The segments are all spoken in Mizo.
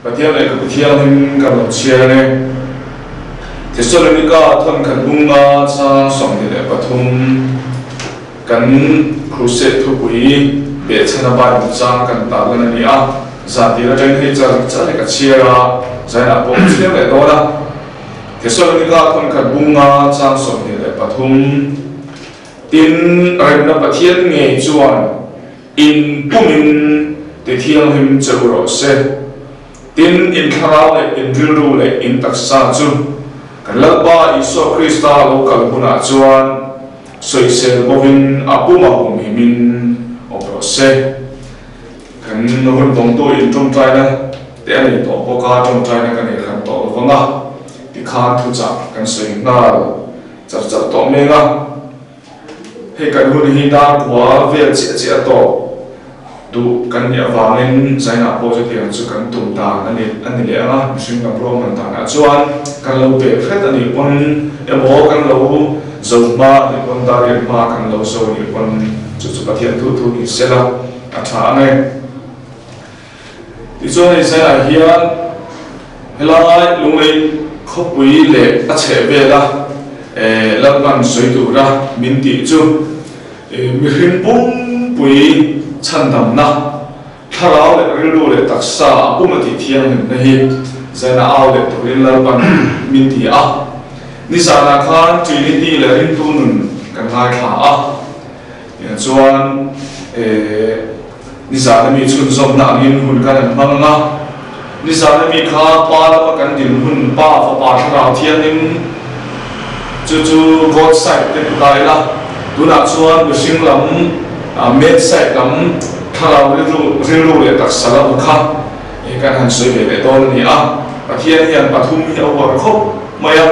Pathian Lehkhabu Thianghlim kan lo chhiar ang e. Thesalonika thawnkhat bunga chang 23 kan Crusade thupui behchhana Bible chang kan tarlan a ni a. Zan tir atangin hei char char hi ka chhiar a, zainah pawh ka chhiar leh dawn a. Thesalonika thawnkhat bunga chang 23 Tin, remna Pathian ngei chuan In pumin ti thianghlim che u rawh se. Tin, in thlarau leh in rilru leh in taksa chu kan Lalpa Isua Krista lo kal hunah chuan sawisel bawkin a puma humhimin awm rawh se. Kan hun tawngtu in tawngtaina te a nei tawh bawk a, tawngtaina ka nei hran tawh lovang a, tikhan thuchah kan sawi nghal char char tawh meng a. Hei kan hun hi dar kua vel chiah chiah tawh duh kan nih avangin China pawh chutiang chu kan tum dan a ni a ni leh ang a, mihring kan ruahman danah chuan kan lo pek hret a nih pawn emaw kan lo zo hma a nih pawn dar riat hma kan lo zo a nih pawn chu chu Pathian thu thu ni sela a tha ang e. Tichuan hei China hian helai lunglei khawpui leh a chheh vela Lalpan sawi tura min tih chu mihring pumpui chhandamna, thlarau leh rilru leh taksa a pum a tih thianghlimna hi China au leh turin Lalpan min ti a. Nizanah khan Trinity leh ringtu nun kan ngaithla a. Chuan Nizan ami chhunzawmna angin hun kan han hmang ang a, nizan ami kha Pa lama kan din hun Pa Fapa Thlarau Thianghlim chu chu God side te ti ta ila, tunah chuan mihring lam man side lam Thlarau rilru rilru leh taksa lam kha kan han sawi ve leh dawn a ni a, Pathian hian pathum hi a uar khawp mai a.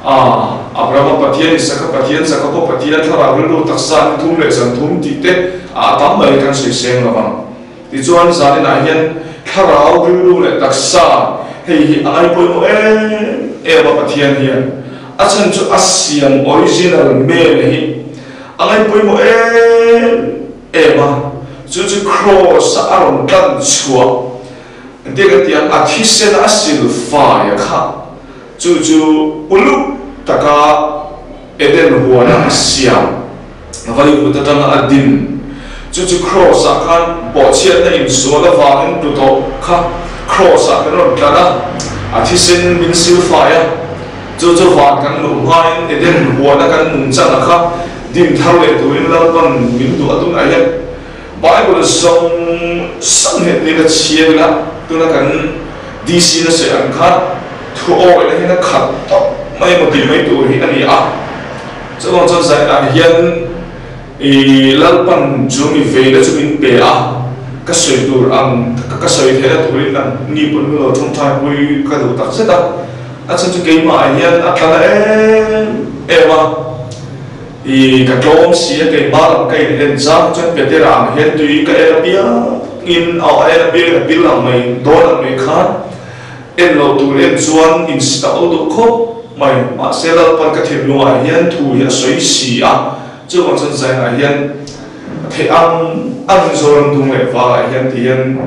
A, Abrahama Pathian, Isaka Pathian, Jakoba Pathian, Thlarau rilru taksa ni thum leh zan thum tih te a tam mai kan sawi seng lo vang. Tichuan, zaninah hian Thlarau rilru leh taksa hei hi a ngaipawimawh em em a Pathian hian a chhan chu a siam original man hi a ngaipawimawh em em a, chu chu Kraws a a rawn tlan chhuah engtin kan ti ang a thisen a silfai a kha. Chu chu uluk taka Eden huana a siam, vaivut atanga a din. Chu chu Kraws-ah khan bawhchhiatna insual avangin tlu tawh kha Kraws-ah kan rawn tlan a, a thisen min silfai a. Chu chu van kan luh hmain Eden huana kan nungchana kha din thar leh turin Lalpan min duh a tunah hian Bible zawng sang het nia ka chhiar ila tuna kan DC na sawi ang kha thu awih na hian a khat tawp mai emaw tih mai tur hi a ni a. Chuvang chuan zainah hian i Lalpan chu mi veina chu min pe a, ka sawi tur ang ka sawi theihna turin ang ni pawn min lo tawngtai pui ka duh tak zet a, a chhan chu keimah hian a tla na em em a. I ka tlawm si a, keimah lam ka in en zang chuan Petera ang hian tui ka en apiangin a en apiangin a pil ang mai dawn ang mai khan en lo tur en chuan in si tak lo duh khawp mai. Mahse Lalpan ka thinlungah hian thu hi a sawi si a, chuvang chuan zainah hian theih ang ang Zoram dung leh vangah hian ti hian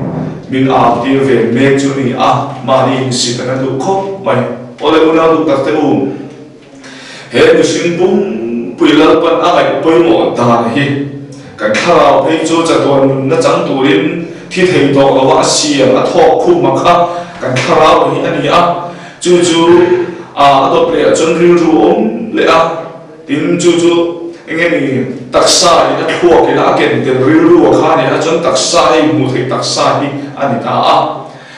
min au tir ve mek chu a ni a, mahni in si kan a duh khawp mai. Awle unau duh tak te u. He mihring pumpui Lalpan a ngaih pawimawh dan hi kan thlarau phei chu chatuan nunna chang turin thi thei tawh lova a siam a thawk khum a kha kan thlarau hi a ni a, chu chu a dawt leh ah chuan rilru awm leh a, tin chu chu enge ni taksa in a thluak in a ken tel rilru a kha a ni a chuan taksa hei hmuh theih taksa hi a ni ta a.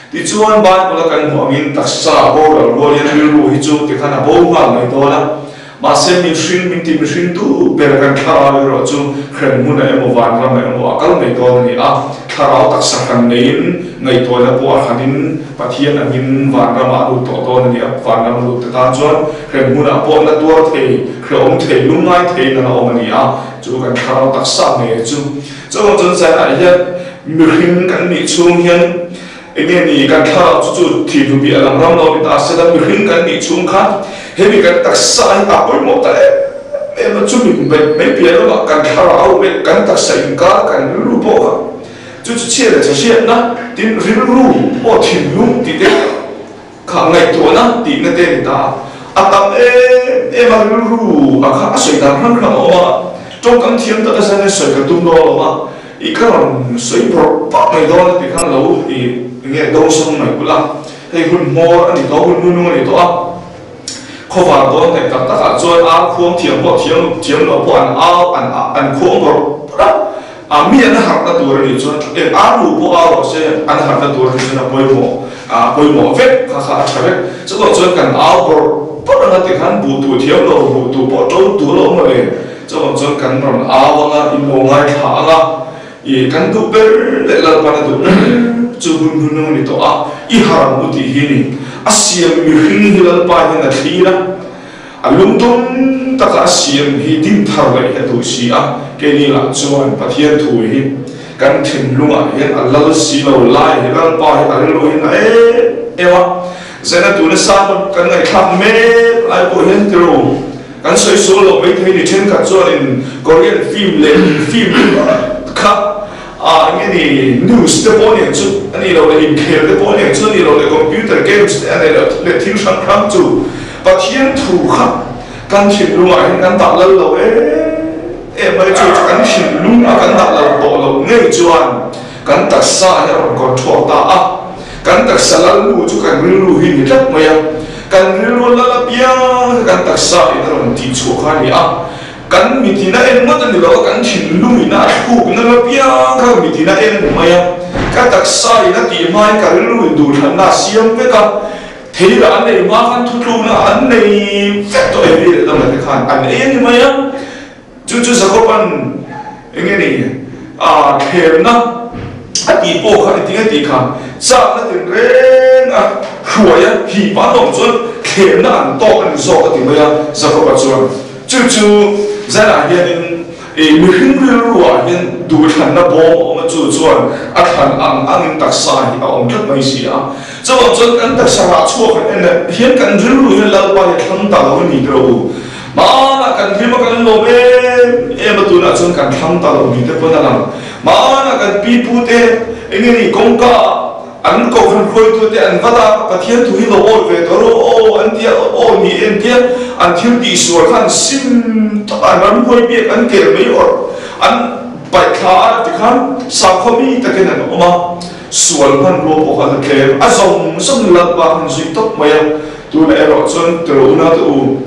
Tichuan, Bible-a kan hmuh angin taksa a boral rualin rilru hi chu tikhan a bo nghal mai dawn a. Mahse, mihring min ti mihring duh ber kan thlarau erawh chu hrem hmunah emaw vanramah emaw a kal mai dawn a ni a. Thlarau taksa hran neiin ngaihtuahna pawh a hranin Pathian angin vanramah a lut tawh dawn a ni a. Vanram a lut ta tan chuan hrem hmunah pawh na tuar thei, hrehawm thei, lungngai theiin a la awm a ni a. Chu kan thlarau taksa ngei chu. Chuvang chuan zainah hian mihring kan nih chhung hian Enge ni kan thlarau chu chu thih hnupi a lang ram lo ni ta sela mihring kan nih chhung khan hemi kan taksa hi a pawimawh ta em em a, chumi mai piah lamah kan thlarau leh kan taksa inkar kan rilru pawh kha. Chu chu chhia leh chhe hriatna, tin rilru aw thinlung tih te kha ngaihtuahna tihna te a ni ta a. A tam em em a rilru a kha a sawi dan hrang hrang a awm a, tawngkam thiam taka zanin sawi ka tum dawn lo a, i ka rawn sawi bawrh bawrh mai dawn a ti khan lo i nge dawngsawng mai kulh a, hei hun hmawr a ni tawh, hun nunung a ni tawh a. Khawvar dawn hnaih tak takah chuan ar khuang thiam pawh thiam thiam loh pawh an au an an khuang bawrh bawrh a, a mi an harhna tur a nih chuan eng ar lu pawh au rawh se an harhna tur a nih chuan a pawimawh a pawimawh vek kha kha a tha vek. Chutawh chuan kan au bawrh bawrh anga tikhan buh tuh thiam lo buh tuh pawh to tur a awm lo e. Chutawh chuan kan rawn au anga in lo ngaithla anga I kan duh ber leh Lalpan a duh ber chu hun hun a ni tawh a, i har ang u tih hi ni. A siam mihring hi Lalpa hian a thlir a, a lungdum taka a siam hi din thar leh hi a duh si a, keini lah chuan Pathian thu hi kan thinlungah hian a lal si lo lai hi Lalpa hi a rilru hian a em em a, zena tuna sermon kan ngaihthlak mek lai pawh hian tiro. Kan sawi sual loh mai thei ni thenkhat chuanin Korean film leh film kha ah eng nge ni news te pawh nen chu a ni lo leh inkhel te pawh nen chu a ni lo leh computer games te a nei lo leh thil hrang hrang chu Pathian thu kha kan thinlungah hian kan dah lal lo em em mai chu chu kan thinlung a kan dah lal tawh loh ngei chuan kan taksa hi a rawn control ta a. Kan taksa lalnu chu kan rilru hi ni tlat mai a, kan rilru lal apiang kha kan taksa in a rawn tih chhuah kha a ni a, kan mitin a en ngawt a ni lo a, kan thinlung in a thluk na apiang kha mitin a en a ni mai a, ka taksa in a tih hmain ka rilru in duhthlanna a siam vek a, thei lah an ei hma khan thutlukna an nei vek tawh e mi leh dam leh te khan an ei a ni mai a. Chu chu Jakoban eng nge ni a thlemna a tih pawh kha engtin nge tih kha chakna tinreng a hruai a hih pah hlawm chuan thlemna an tawk a ni zawk a ti mai a Jakoba chuan chu chu zanah hianin ih mihring rilruah hian duhthlanna bawm a awm a chu chuan a thlan ang angin taksa hi a awm tlat mai si a chuvang chuan kan taksa rah chhuak han en hian kan rilru hian Lalpa hi a thlang ta lo a ni tiraw u. Hmanah kan hlim a kan lawm em em a, tunah chuan kan thlang ta lo ni te pawn a lang. Hmanah kan pi pu te eng nge ni kawngka an kohhran hruaitu te an vat a, Pathian thu hi lo awi ve tawh rawh aw an ti a, aw ni e an ti a, an thil tih sual kha an sim tak a, an ramhuai biak an kel mai awrh an paih thla a tikhan sakhaw mi takin an awm a, sual hmanrua pawh kha a la tlem a zawng zawng Lalpa khan zui tawp mai a. Tunah erawh chuan tilo una te u,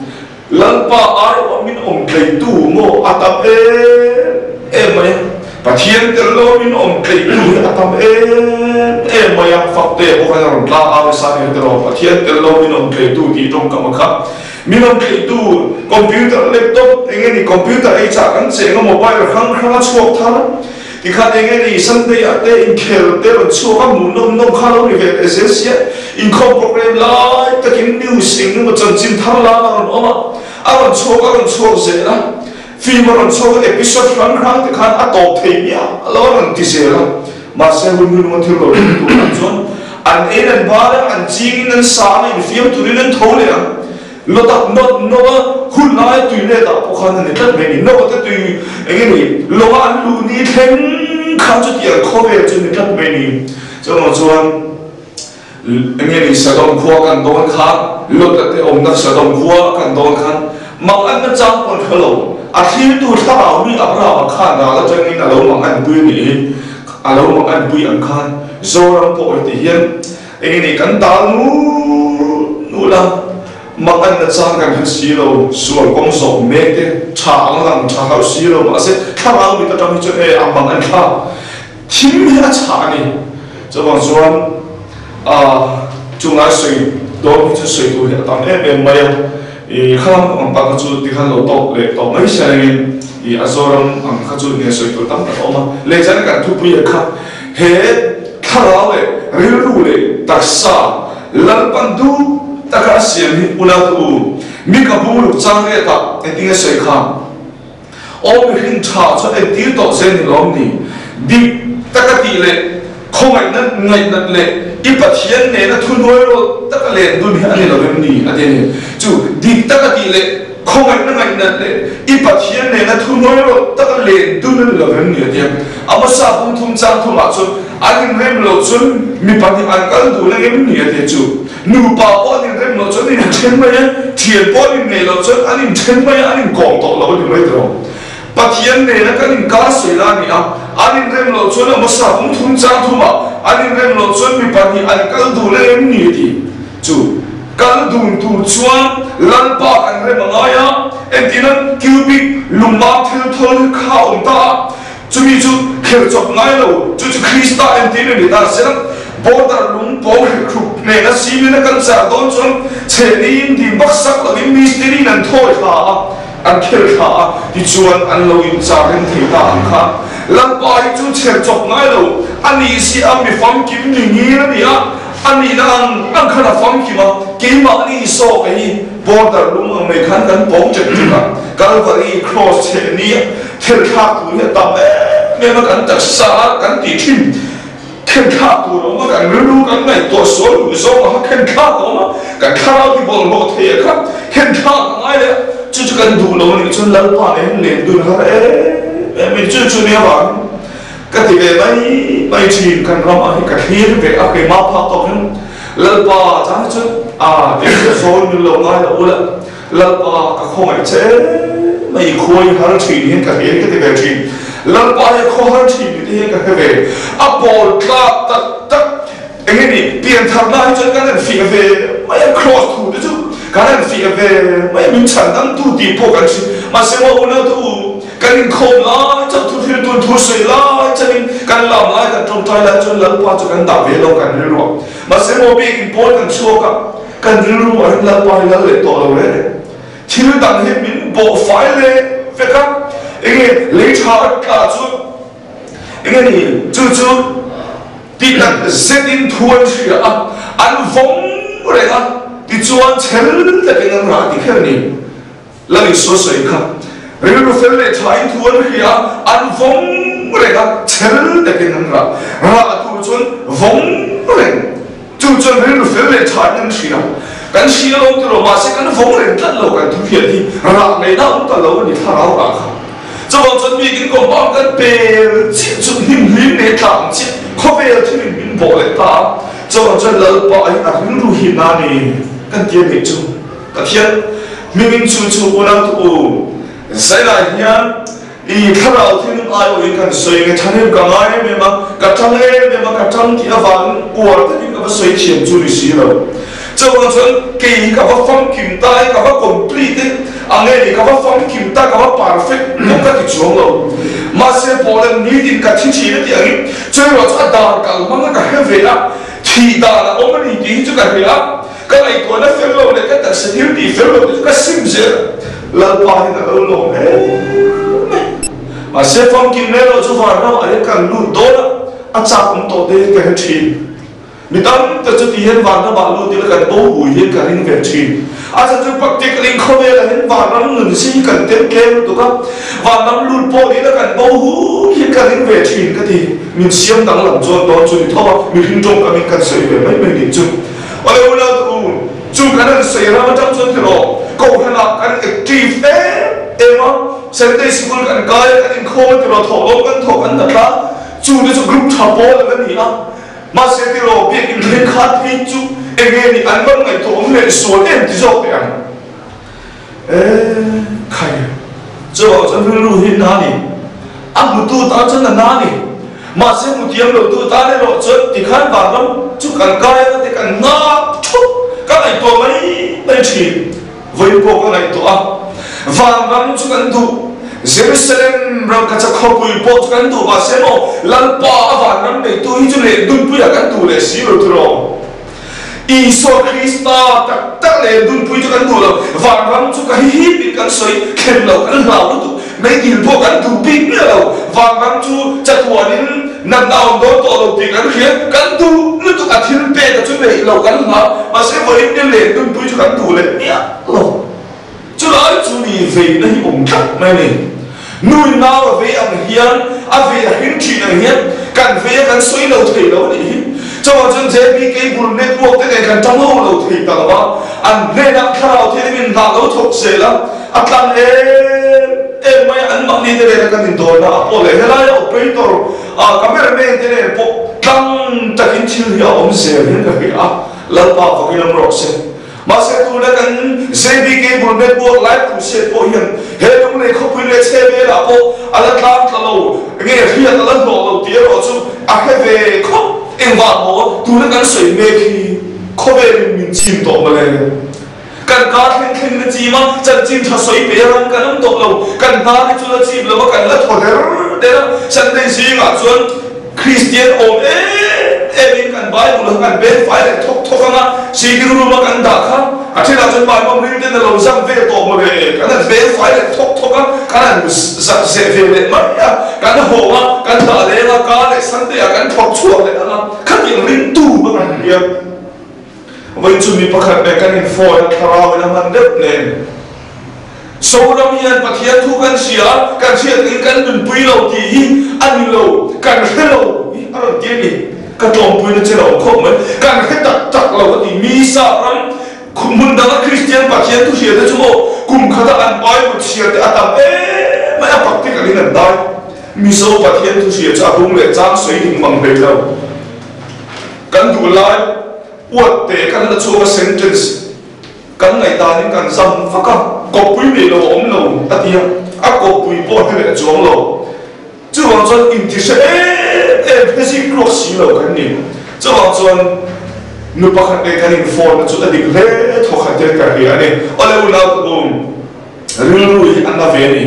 Lalpa aiawh min awm tleitu maw a tam em em mai a, Pathian tel lo min awm tleitu hi a tam em em mai a, Fakte pawh khan a rawn tlang au nasa nia tilo, Pathian tel lo min awm tleitu tih tawngkam a kha, min awm tleitu computer, laptop eng nge ni computer ei chah kan cheng a mobile hrang hrang a chhuak thar. Tikhan eng nge ni Sunday ah te inkhel te rawn chhuak a, hmuh nawm nawm kha lo ni ve leh zel sia. Inkhawm program lai takin news eng emaw chanchin thar lan a rawn awm a, a rawn chhuak a rawn chhuak zel a, film a rawn chhuak a, episode hrang hrang te khan a tawp thei miah lo a rawn ti zel a. Mahse hun hun emaw thil lo thleng tur ah chuan an ein an bar a, an ching in an sang a, infiam turin an tho leh ang. Lo tak nawt nawt a, hun lai tui let ah pawh khan a ni tlat mai a ni. Nawt te tui eng nge ni, lawng a an luh ni thleng khan chutiang khawvel chu a ni tlat mai a ni. Chuvang chuan eng nge ni Sodom khua kan dawn khan, Lot-a te awmna Sodom khua kan dawn khan mang an na chang pawh an hre lo. A thlirtu thlarau mi Abraham-a khan ral atangin a lo mang an pui a nih hi. A lo mang an pui ang khan Zoram pawh heti hian Eng nge ni kan tal nul nul a, mak an na chang kan hre si lo, sual kawng zawh mek te tha ang lang tha hauh si lo mahse thlarau mit atang hi chuan e a mang an thlak thim hi a chhah a ni. Chuvang chuan ah chunglai sawi dawn hi chu sawi tur hi a tam em em mai a, i khalam ang tak kha chu tikhan lo tawk leh tawh mai se rengin i a Zoram ang kha chu nge sawi tur tam tak a awm a, lehchana kan thupui ah kha he Thlarau leh rilru leh taksa Lalpan duh taka a siam hi unau te u, mi ka bu luk chang riat ah engtin nge sawi kha? Aw mihring tha chuan entir tawh zel ni lawm ni? Dik taka tih leh khawngaihna ngaihnat leh i Pathian nena thuhnuai rawt taka len dun hi a ni lo em ni? A ti a ni. Chu dik taka tih leh. Khawngaihna ngaihnat leh i Pathian nena thuhnuai rawh taka len dun a ni lo vem ni a tia. A hmasa pum thum chang thumah chuan an inrem loh chuan mi pahnih an kal dun ang em ni a tia chu. Nupa pawh an inrem loh chuan an inthen mai a, thian pawh an inneih loh chuan an inthen mai a, an inkawm tawh lo a ni mai tawh. Pathian nena kan inkar sawi la a ni a, an inrem loh chuan a hmasa pum thum chang thumah an inrem loh chuan mi pahnih an kal dun ang em ni a ti chu. Kal dun tur chuan Lalpa kan rem a ngai a, entirna cubic lungmam thil thawl kha a awm ta a, chumi chu khelh chawp ngai lo, chu chu Krista entir a ni ta sela, border lung pawng hrih hrup nena cement a kan char dawn chuan chhehniin dim vak sak lovin mistiri in an thawi thla a, an khel thla a, tichuan an lo inchar reng thei ta ang kha. Lalpa hi chu chher chawp ngai lo a nih si a, mi famkim ni ngir a ni a, A nihna ang ang khan a famkim a, keimahni zawk hi border lung ang mai khan kan pawng ṭek ṭek a, Kalvari Cross chheh ni thel thlak tur hi a tam em em a, kan taksa a kan tih ṭhin khen thlak tur a awm a, kan rilru kan ngaihtuah sual duh zawng a kha khen thlak a awm a, kan thlarau ti bawlhhlawh thei a kha khen thlak a ngai leh a, chu chu kan duh lo a nih chuan Lalpa nen len dun har em em in chu chu nia vangin Ka ti ve mai mai thin, kan ram ah hi ka thlir ve a, keimah phak tawk hian Lalpa chang hi chuan a ti hriat zawn min lo ngai lo ula, Lalpa ka khawngaih che mai i khuai har thin hian ka hria hi ka ti ve thin, Lalpa hi a khaw har thin ni te hian ka hre ve, a pawl tlak tak tak eng nge ni piantharna hi chuan kan han fiah ve mai a, cross thu te chu kan han fiah ve mai a, min chhan dang tu tih pawh kan hria, mahse maw unau te u. Kan inkhawm lai chauh thu thil tun thu sawi lai chauhin kan lam lai kan tawngtai lai chuan Lalpa chu kan dah ve lo kan rilru a. Mahse maw biakin pawl kan chhuak a, kan rilru ah hian Lalpa hi lal leh tawh lo reng e. Thil dang hi min bawh fai leh vek a, enge lei tha a tla chu enge ni chu chu tih tak zetin thu an hria a, an vawng reng a, tichuan chhel takin an rah ti kher a ni. Lal Isua sawi kha rilru fel leh thain thu an hria a, an vawng reng a, chhel takin an rah. Rah tur chuan vawng reng, chu chuan rilru fel leh thain an hria. Kan hria lo ti lo, mahse kan vawng reng tlat lo kan thuhriat hi rah ngaihna awm ta lo a ni thlarau rah kha. Chuvang chuan biakin compound kan pel chiah chu hnim hlim leh tlang chiah khawvel thilin min bawh leh ta a, chuvang chuan Lalpa hi a rilru hi na ni kan ti a nih chu. Pathian hmingin chu chu unau tu u zailah hian i thlarau thil aiawhin kan sawi nge thahnem ka ngai em em a, ka tang em em a, ka tang tih avangin uar takin ka va sawi thiam chu ni si lo. Chuvang chuan kei hi ka va famkim ta e, ka va complete e, a nge ni ka va famkim ta, ka va perfect bawk ka ti chuang lo. Mahse Paula'n nitin ka thi thin a tih angin chuerawh chu a dan kal hmang a ka hre ve a, thih dan a awm a ni tih hi chu ka hria a. Ka ngaihtuahna fel lo leh ka taksa thil tih fel lo te chu ka sim zel a, Lalpa hian a lo lawm em mai. Mahse famkim mai erawh chu vanram ah hian kan lut dawn a, a chak awm tawh te hian ka hre thin. Mi tam tak chu ti hian vanram ah lut ila kan bo hui hian ka ring ve thin. A chhan chu practical in khawvel ah hian vanram nun si hi kan tel tlem lutuk a, vanram lut pawh ni ila kan bo hui hian ka ring ve thin ka ti. Min siam danglam chuan dawn chu ni tho a, mihring tawngkam in kan sawi ve mai mai nih chu. Awle unau te u, chu kan han sawi ram atang chuan tiraw, Kohhranah kan active em em a, Sunday sikul kan kai a, kan inkhawm a tiraw, thawhlawm kan thawh kan hna tla, chu te chu group tha pawl ang a ni a, mahse tiraw biakin thenkhat phei chu enge ni an rawn ngaihtuah awm leh sual em ti zawk teh ang. Eh, khai, chuvang chuan rilru hi na ni. A hmutu tan chuan a na ni. Mahse hmu thiam lo tu tan erawh chuan tikhan vanram chu kan kai anga te kan nghak thup ka ngaihtuah mai mai thin. Vawiin pawh ka ngaihtuah a, vanram chu kan duh, Jerusalem ram kha chak khawpui pawh chu kan duh mahse maw Lalpa a vanram neitu hi chu leh dunpuiah kan duh leh si lo tiraw. Isua Krista tak tak leh dunpui chu kan duh lo, vanram chu ka hi hi tih kan sawi thlen lo, kan hlau lutuk, meidil pawh kan duh bik miah lo, vanram chu chatuanin natna a awm dawn tawh lo tih kan hria, kan duh lutuk a thil pek a chu neih lo kan hlau, mahse vawiin ni leh dunpui chu kan duh leh miah lo. Chulai chu ni veina hi awm tlat mai a ni. Nui nau a vei ang hian, a vei a hring thin ang hian kan vei a kan sawi lo thei lo a nih hi. Chuvang chuan JBK bul network te nen kan tang ho lo thei ta lo a, an hnenah thlarau thianghlim in hna lo thawk zel a. A tlang em em mai a, anmahni te nena kan indawrna ah pawh leh helaia operator ah cameraman te nen pawh tlang takin thil hi a awm zel hian ka hria a, Lalpa fakin awm rawh se. Mahse tuna kan JBK bul network live crusade pawh hian he lunglei khawpui leh chhe velah pawh a la tlang tla lo nge hriat a la hlawh lo tih erawh chu a hre ve khawp. Engvah maw tuna kan sawi mek hi khawvelin min chim tawh mawle. Kan kar thleng thleng na chim a, chanchin tha sawi pe ram kan awm tawh lo. Kan hna hi chu la chim lo a, kan la thaw der der a. Sunday zingah chuan Kristian awm em em in kan Bible kha kan beng fai leh thawk thawk ang a, sitting room a kan dah kha a thenah chuan Bible ring ten a lo zam ve tawh maw le, kan han beng fai leh thawk thawk a, kan han zak zeh ve leh mai a, kan hawng a, kan dah leng a, kar leh Sunday ah kan thawk chhuak leh ang a, khatiang ringtu a kan hria. Vawi chu mi pakhat nen kan inphone a, thlarau in a hman deuh nen. Zoram hian Pathian thu kan hria a, kan hriat in kan nunpui lo tih hi a ni lo, kan hre lo hi a rawn ti a ni. Ka tlawmpuina che lo khawp mai, kan hre tak tak lo a ti. Mi sap ram hmun danga Kristian Pathian thu hria te chu maw kum khata an Bible chhiar te a tam em mai a, practical in an dai. Mizo Pathian thu hria chu a bung leh chang sawi dik mang hlei lo. Kan duh lai uat te kan la chhuak a sentence kan ngaihdan in kan zam vak a, kawppui nei lo a awm lo a ti a, a kawppui pawh hre leh chuang lo. Chuvang chuan inti hre em em hre zik ruak si lo kan ni. Chuvang chuan nu pakhat nen kan in phone na chu a dik hle thaw khat hian ka hria a ni. Awle unau ka bum rilru hi a na ve a ni.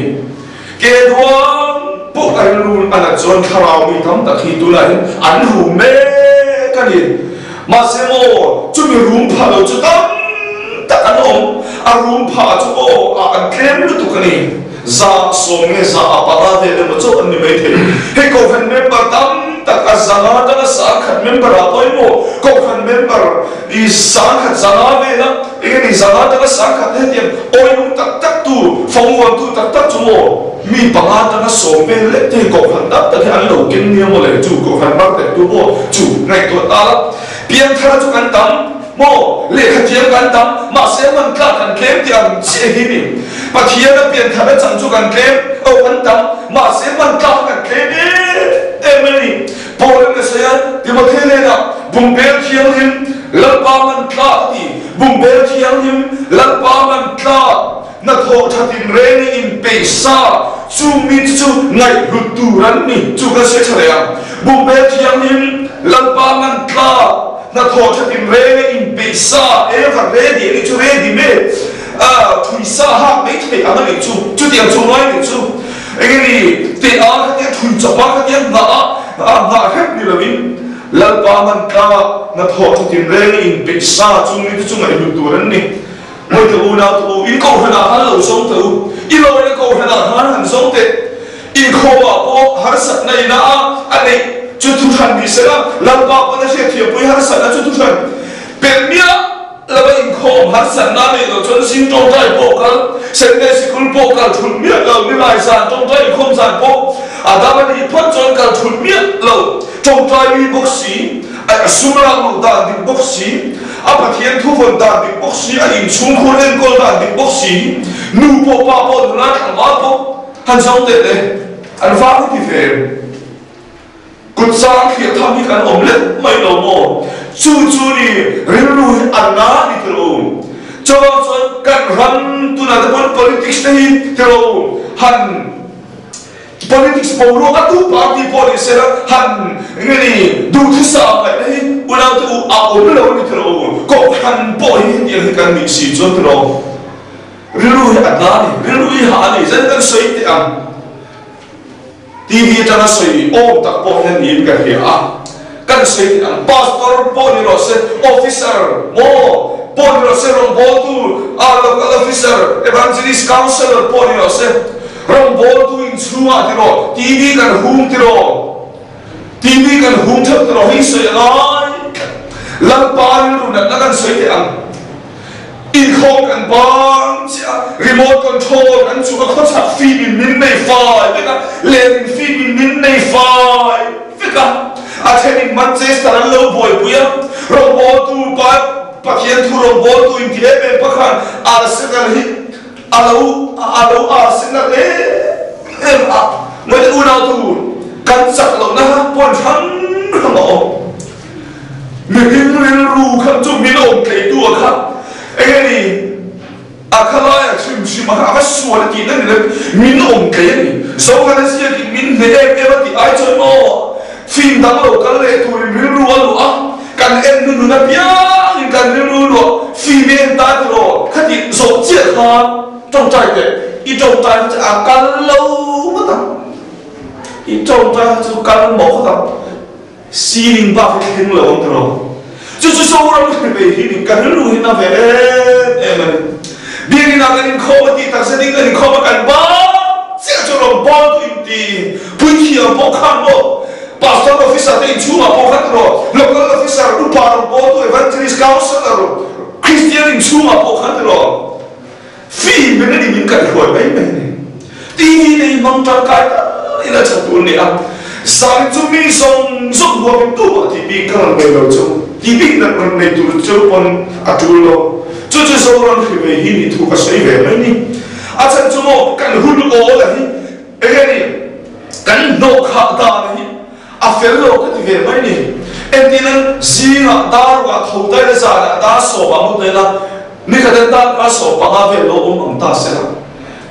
Ke duang pawh a rilru a nat chuan thlarau mi tam tak hi tunah hian an rum mek a ni. Mahse maw, chumi rum phah lo chu tam tak an awm. A rum phah chu aw ah an tlem lutuk a ni. 100 nge 105 vel emaw chauh an ni maithei. Hei Kohhran member tam tak a zanga atanga 1000 member ah pawimawh Kohhran member i 1000 zanga vela Enge ni zanga atanga 1000 hetiang awilung tak tak tu, fangvuantu tak tak chu maw mi panga atanga 10 vel lek te hi Kohhran tam tak hi an lo ken nia maw le chu Kohhran mar teh tu pawh chu ngaihtuah ta la. Pianthar chu kan tam maw, lehkha thiam kan tam, mahse man tlak kan tlem tih ang chiah hi ni. Pathian a pianthar a chang chu kan tlem, oh kan tam, mahse man tlak kan tlem em em a ni. Paul in a sawi a, Timothea hnenah, Bungbel thianghlim, Lalpa man tlak a ti. Bungbel thianghlim, Lalpa man tlak, hnathawh tha tinreng i inpeih sa, chung mi chu chu ngaihhlut tur an ni. Chu kan sawi tha leh ang. Bungbel thianghlim, Lalpa man tlak, hnathawh tha tinreng i inpeih sa, ever ready a nih chu, ready made, thui sa hak mai theih ang a nih chu, chutiang chu ngai nih chu. Enge ni teh a khatia thui chawp a khatia nghah a a nghah hrep ni lovin Lalpa man tlanga hnathawh tha tinreng i inpeih sa chung mite chu ngaihhlut tur an ni. Ngawi teh u, nau teh u, in kohhranah khan lo zawng teh u, i lawina kohhranah khan han zawng teh. Inkhawmah pawh harsatna ina a a neih chu thuhran ni sela, Lalpa pawn a hriatthiampui harsatna chu thuhran pelh miah. Lama inkhawm harsatna neih loh chuan zing tawngtai pawh kal, Sunday sikul pawh kal thulh miah lo, nilai zan tawngtai inkhawm zan pawh a dam a nih phawt chuan kal thulh miah lo, tawngtai mi bawk si, a sum lak luh dan dik bawk si, a Pathian thu vawn dan dik bawk si, a inchhungkhur enkawl dan dik bawk si, nu pawh pa pawh nula tlangval pawh han zawng teh le, an vang hi ti ve em? Kut zang thliah tham hi kan awm leh mai lo maw? Chu chu ni rilru hi a na ni ti lo. Chuvang chuan kan ram tunah te pawn politics te hi ti lo han politics boruak a tu party pawh ni sela han nge ni duhthusam ngaihna hi unaute u a awm lo ni ti lo. Kohhran pawh hi hetiang hi kan nih si chuan ti lo. Rilru hi a na ni, rilru hi hah a ni. Zan kan sawi teh ang. TV atanga sawi awm tak pawh hian niin ka hria a, kan sawi thei ang. Pastor pawh ni rawh se, officer maw pawh ni rawh se, rawngbawltu a local officer, evangelist, counsellor pawh ni rawh se, rawngbawltu inchhungah ti rawh, TV kan hung ti rawh, TV kan hung theuh ti rawh, hei sawi a ngai tlat. Lalpa rilru natna kan sawi thei ang. Inkhawm kan bang chiah a, remote control kan chuh a, khawchhak fim in min nei fai vek a, len in fim in min nei fai vek a, a then in Manchester an lo buaipui a, rawngbawltu pa Pathian thu rawngbawltu in ti em em pakhan Arsenal hi. A lo a lo arsi nalh em em a, ngawi unau tu kan chak lohna kha point hrang hrang a awm. Mihring rilru kha chu min awm tleitu a kha enge ni a kha laia hrim hrim a kha a va sual a tihna ni lo min awm tlei a ni. Zohana ziakin min hneh em em a tih ai chuan maw Fim dang lo kal leh turin rilru a luah a, kan en hnuhnun apiangin kan rilru luah fim i en ta tiraw? Khati zawh chiah khan tawngtai teh, i tawngtai kha chu a kal lo ngawt ang, i tawngtai kha chu kal mawh ngawt ang, ceiling bak hi thleng lo ang tiraw? Chu chu Zoram hre ve hi ni, ka rilru hi na ve em em a ni. Biakinn ah kan inkhawm a tih takzet in kan inkhawm a, kan bang chiah chu rawn bang tu in ti puithiam pawh khan maw Pastor officer te inchhung ah pawh khan tiraw Local officer upa rawn bawl tu Evangelist Councillor Christian inchhung ah pawh khan tiraw Fim ber a ni min kaihruai mai mai a ni. TV te hi hmang tangkai tak in a tha tur a ni a, zan chu mi zawng zawng huamin tumah tih bik ka rawn nei lo chu, tih bik nak rawn nei tur chu pawn a tul lo. Chu chu Zoram hri ve hi nih thu ka sawi ve mai ni. A chhan chu maw kan hun awl a hi enge ni kan hnawh khah dan hi a fel lo ka ti ve mai ni. Entirnan zingah dar rukah tho daih la zanah dar sawmah mut daih la, Nikhat an tan kha 15 vel lo awm ang ta se la.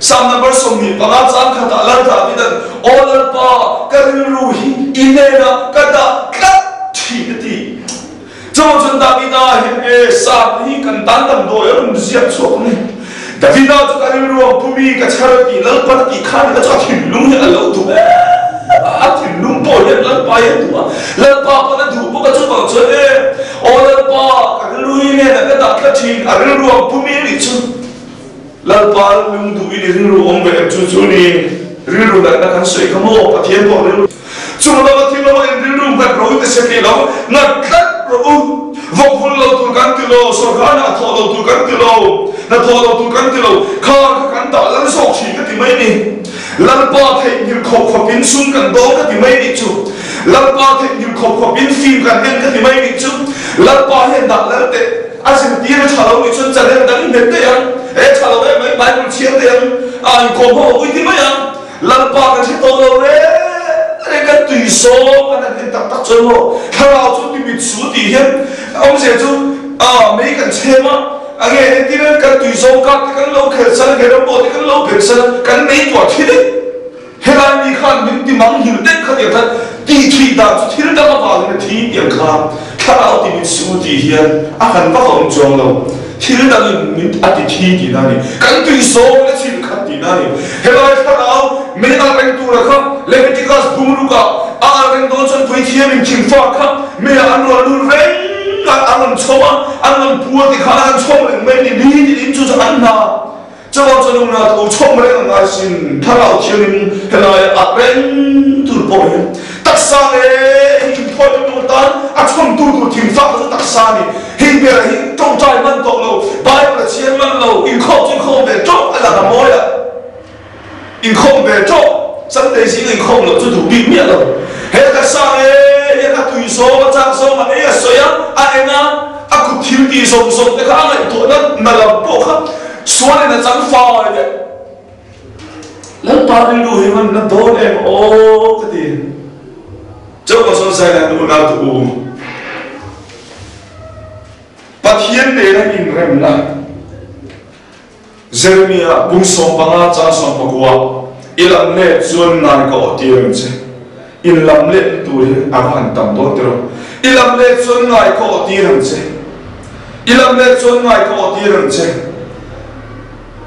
Psalm number 25 chang khatah Lal Davida'n, Aw Lalpa, ka rilru hi i hnenah ka dah tlat thin a ti. Chuvang chuan Davida hian e Psalm hi kan tan damdawi a rawn ziak chhuak ang e. Davida chu ka rilru ang pu mi ka chher a ti, Lalpan a tih khan ka chu a thinlung hi a lo duh em a, a thinlung pawh hian Lalpa hi a duh a, Lalpa pawn a duh bawk a, chuvang chuan e Aw Lalpa, ka rilru hi hnenah ka dah tlat thin, a rilru ang pu mi nih chu. Lalpa lung duh in i rilru awm ve em chu chu ni, rilru natna kan sawi kha maw, Pathian pawh rilru chung lama thil lama in rilru nghat ro te se tih lo, nghat tlat rawh u, vawk hul lo tur kan ti lo, sawrkar hna thawh lo tur kan ti lo, hna thawh lo tur kan ti lo, kha kha kan dah lal zawk thin ka ti mai ni. Lalpa theihnghilh khawp khawpin sum kan dawng ka ti mai nih chu. Lalpa theihnghilh khawp khawpin fim kan en ka ti mai nih chu. Lalpa hian dah lal teh a zirtir a tha lo nih chuan channel dang i hmet daih ang, e tha lo em mai Bible chhiar daih ang, a inkawm ho a ui ti mai ang. Lalpa kan hre tawh lo reng reng kan tui zawng kan han en tak tak chuan maw thlarau chu ti mit su tih hian awmzia chu a mei kan chhem a, A nge entir an kan tui zawng kak te kan lo khelh san a, Geram pawh te kan lo belh san a, kan nei tuah thi daih. Helai mi khan min ti mang hil daih kha tiang khan tih thih dan chu thil dang avangin a thi tiang kha thlarau ti min su tih hian a han vak a awm chuang lo. Thil dangin min a ti thi tihna a ni. Kan tui zawng na chhilh khat tihna a ni. Helai thlarau mei alh reng tura kha Leviticus bungrukah a alh reng dawn chuan puithiamin thingfa kha meiah an rawn lut reng a, an rawn chhawm a, an rawn puar ti khan an chhawm reng mai ni, ni tin in chu chu an hna. Chuvang chuan nunna thu chhawm reng a ngai sin, thlarau thiangin helai a reng tur pawh hi taksa leh hi inthawi tur tan a chhawmtu tur thingfak chu taksa a ni. Hei ber hi tawngtai hman tawh lo, Bible a chhiar hman lo, inkhawm chu inkhawm ve tawp a lang a mawi a, inkhawm ve tawp, Sunday zing a inkhawm loh chu duh bik miah lo. He taksa nge hian a tui zawng, a chak zawng, a ei a sawi a, a en a, a kut thil tih zawng zawng te kha a ngaihtuahna na lam pawh kha sualin a chang fai vek. Lalpa rilru hi hman na dawn em aw ka ti. Chauh ka sawn zai nan unau te u. Pathian nena inremna Jeremia bung 15 chang 19 i lam let chuan ngai ka aw tir ang che. In lam let na tur hi a va han tam dawn tiraw. I lam let chuan ngai ka aw tir ang che. I lam let chuan ngai ka aw tir ang che.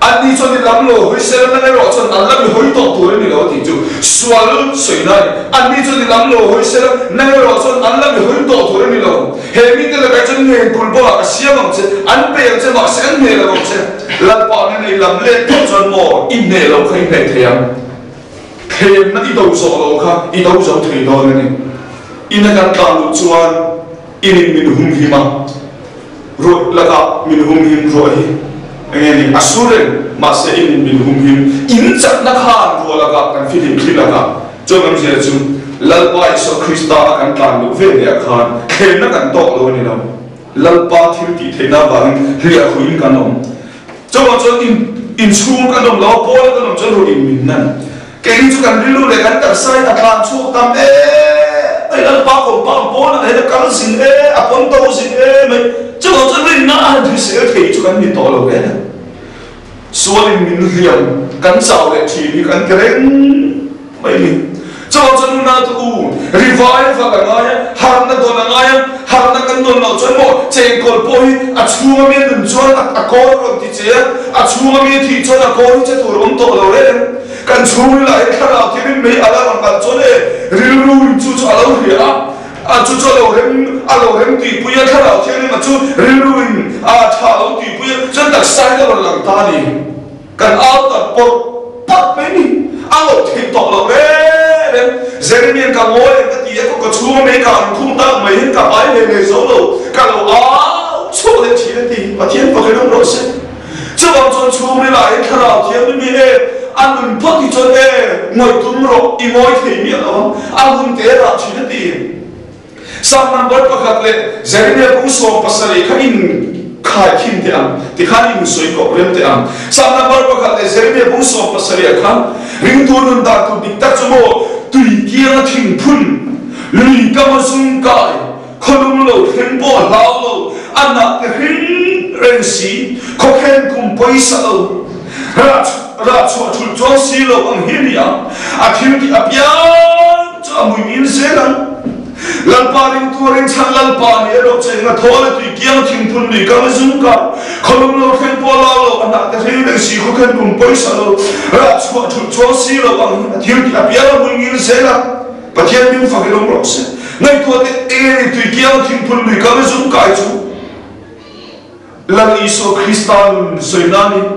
Anni chuan i lam lo hawi sel nang erawh chuan an lam i hawi tawh tur a ni lo a tih chu sual sawi na a ni. Anni chuan i lam lo hawi sel nang erawh chuan an lam i hawi tawh tur a ni lo. He mite lakah chuan ngeng kul bulah ka siam ang che, an pe ang che mahse an hneh lo ang che. Lalpa nena i lam let tawh chuan maw i hneh lo kha i hneh thei ang. Thlemna i do zawh lo kha i do zo thei dawn a ni. Ina kan tlan luh chuan inin min humhim a. Ruah lakah min humhim ruah hi enge ni a sur reng, mahse in min humhim in chakna khan ruah lakah kan fihlim thli lakah chuan awmzia chu Lalpa Isua Krista a kan tlan luh ve leh ah khan thlemna kan tawk lo a ni lo. Lalpa thil tih theihna avangin hliahkhuihin kan awm. Chuvang chuan in. Inchhung kan awm lo a, pawn a kan awm chuan ruah in min nan. Kei chu kan rilru leh kan taksa in a tlan chhuak tam em mai, Lalpa compound pawnah hian a kal zin em, a pawn to zin em mai, chuvang chuan rinna a han hrisel thei chu kan ni tawh lo hle a. Sualin min hliam kan chau leh thin hi kan ti reng mai ni. Chuvang chuan nuna chu u revival a ngai a, harhna dawn a ngai a, harhna kan dawn loh chuan maw chengkawl pawh hi a chhunga mi a nun chuan a kawl a rawn ti che a, a chhunga mi a thih chuan a kawl hi che tur a awm tawh lo reng. Kan chhungril ah hian thlarau thirin mei a la rawn alh chuan e rilru in chu chu a lo hria a, a chu chu a lo rem a lo rem tihpui a, thlarau thianghlim a chu rilru in a tha a lo tihpui a, chuan taksa hi a rawn lang ta a ni. Kan au tak pawrh pawrh mai ni, a ngawih theih tawh loh reng reng. Jeremian ka ngawi ang ka ti a, ka chhunga mei ka an khung tak mai hian ka pai hle hle zo lo, ka lo au chhuak leh thin a ti. Pathian fakin awm rawh se. Chuvang chuan chhungril ah hian thlarau thianghlim hi e a nun phawt hi chuan e ngawih tum rawh i ngawi thei miah lo ang, a hun te rah thin a ti. Psalm number pakhat leh Jeremiah bung 70 kha in khai khin teh ang, tikhan in sawi kawp rem teh ang. Psalm number pakhat leh Jeremiah bung 70 ah khan ringtu nun dan tur dik tak chu maw tui kianga thingphun, lui kama zung kai, Khawlum lo thleng pawh a hlau lo, a nah te hring reng si, khawkhen kum pawisa lo, rah rah chhuah thulh chuang si lo ang hi a ni a, a thil tih apiang chu a mui ngil zel ang. Lalpa ringtu a rinchhan Lalpa nih erawh chu eng a thawl a tui kiang thingphun lui kang a zum kar, khawlum lo thleng pawh a hlau lo, a nah te hring reng si, khawkhen kum pawisa lo, rah chhuah thulh chuang si lo ang hi a thil tih apiang a mui ngil zel ang. Pathian min fak in awm rawh se. Ngaihtuah teh eng nge tui kiang thingphun lui kal zum kai chu Lal Isua Krista nun sawi nan in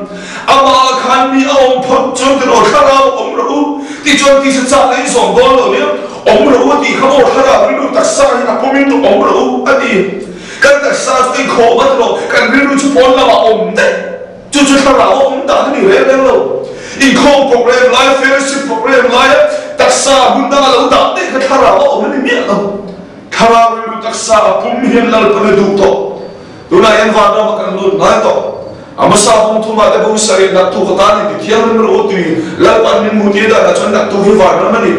amah khan mi a awm phawt chuan tiraw thlarau awm rawh u tih chuan tisa chak in zawm dawn lo nia awm rawh u a tih kha maw thlarau rilru taksa hi a pawm in awm rawh u a ti. Kan taksa chu i khawh vat rawh kan rilru chu pawn lamah awm daih. Chu chu thlarau a awm dan a ni reng reng lo. Inkhawm program laia, fellowship program laia taksa hmun danga lo dah daih kha thlarau a awm a ni miah lo. Thlarau rilru taksa a pum hian Lalpan a duh tawh. Tunah hian vanram ah kan lut ngai tawh. A hmasa bung thumah te bung sarih naktuk atan inti thianghlim rawh u tui Lalpan min hmu tir danah chuan naktuk hi vanram a ni.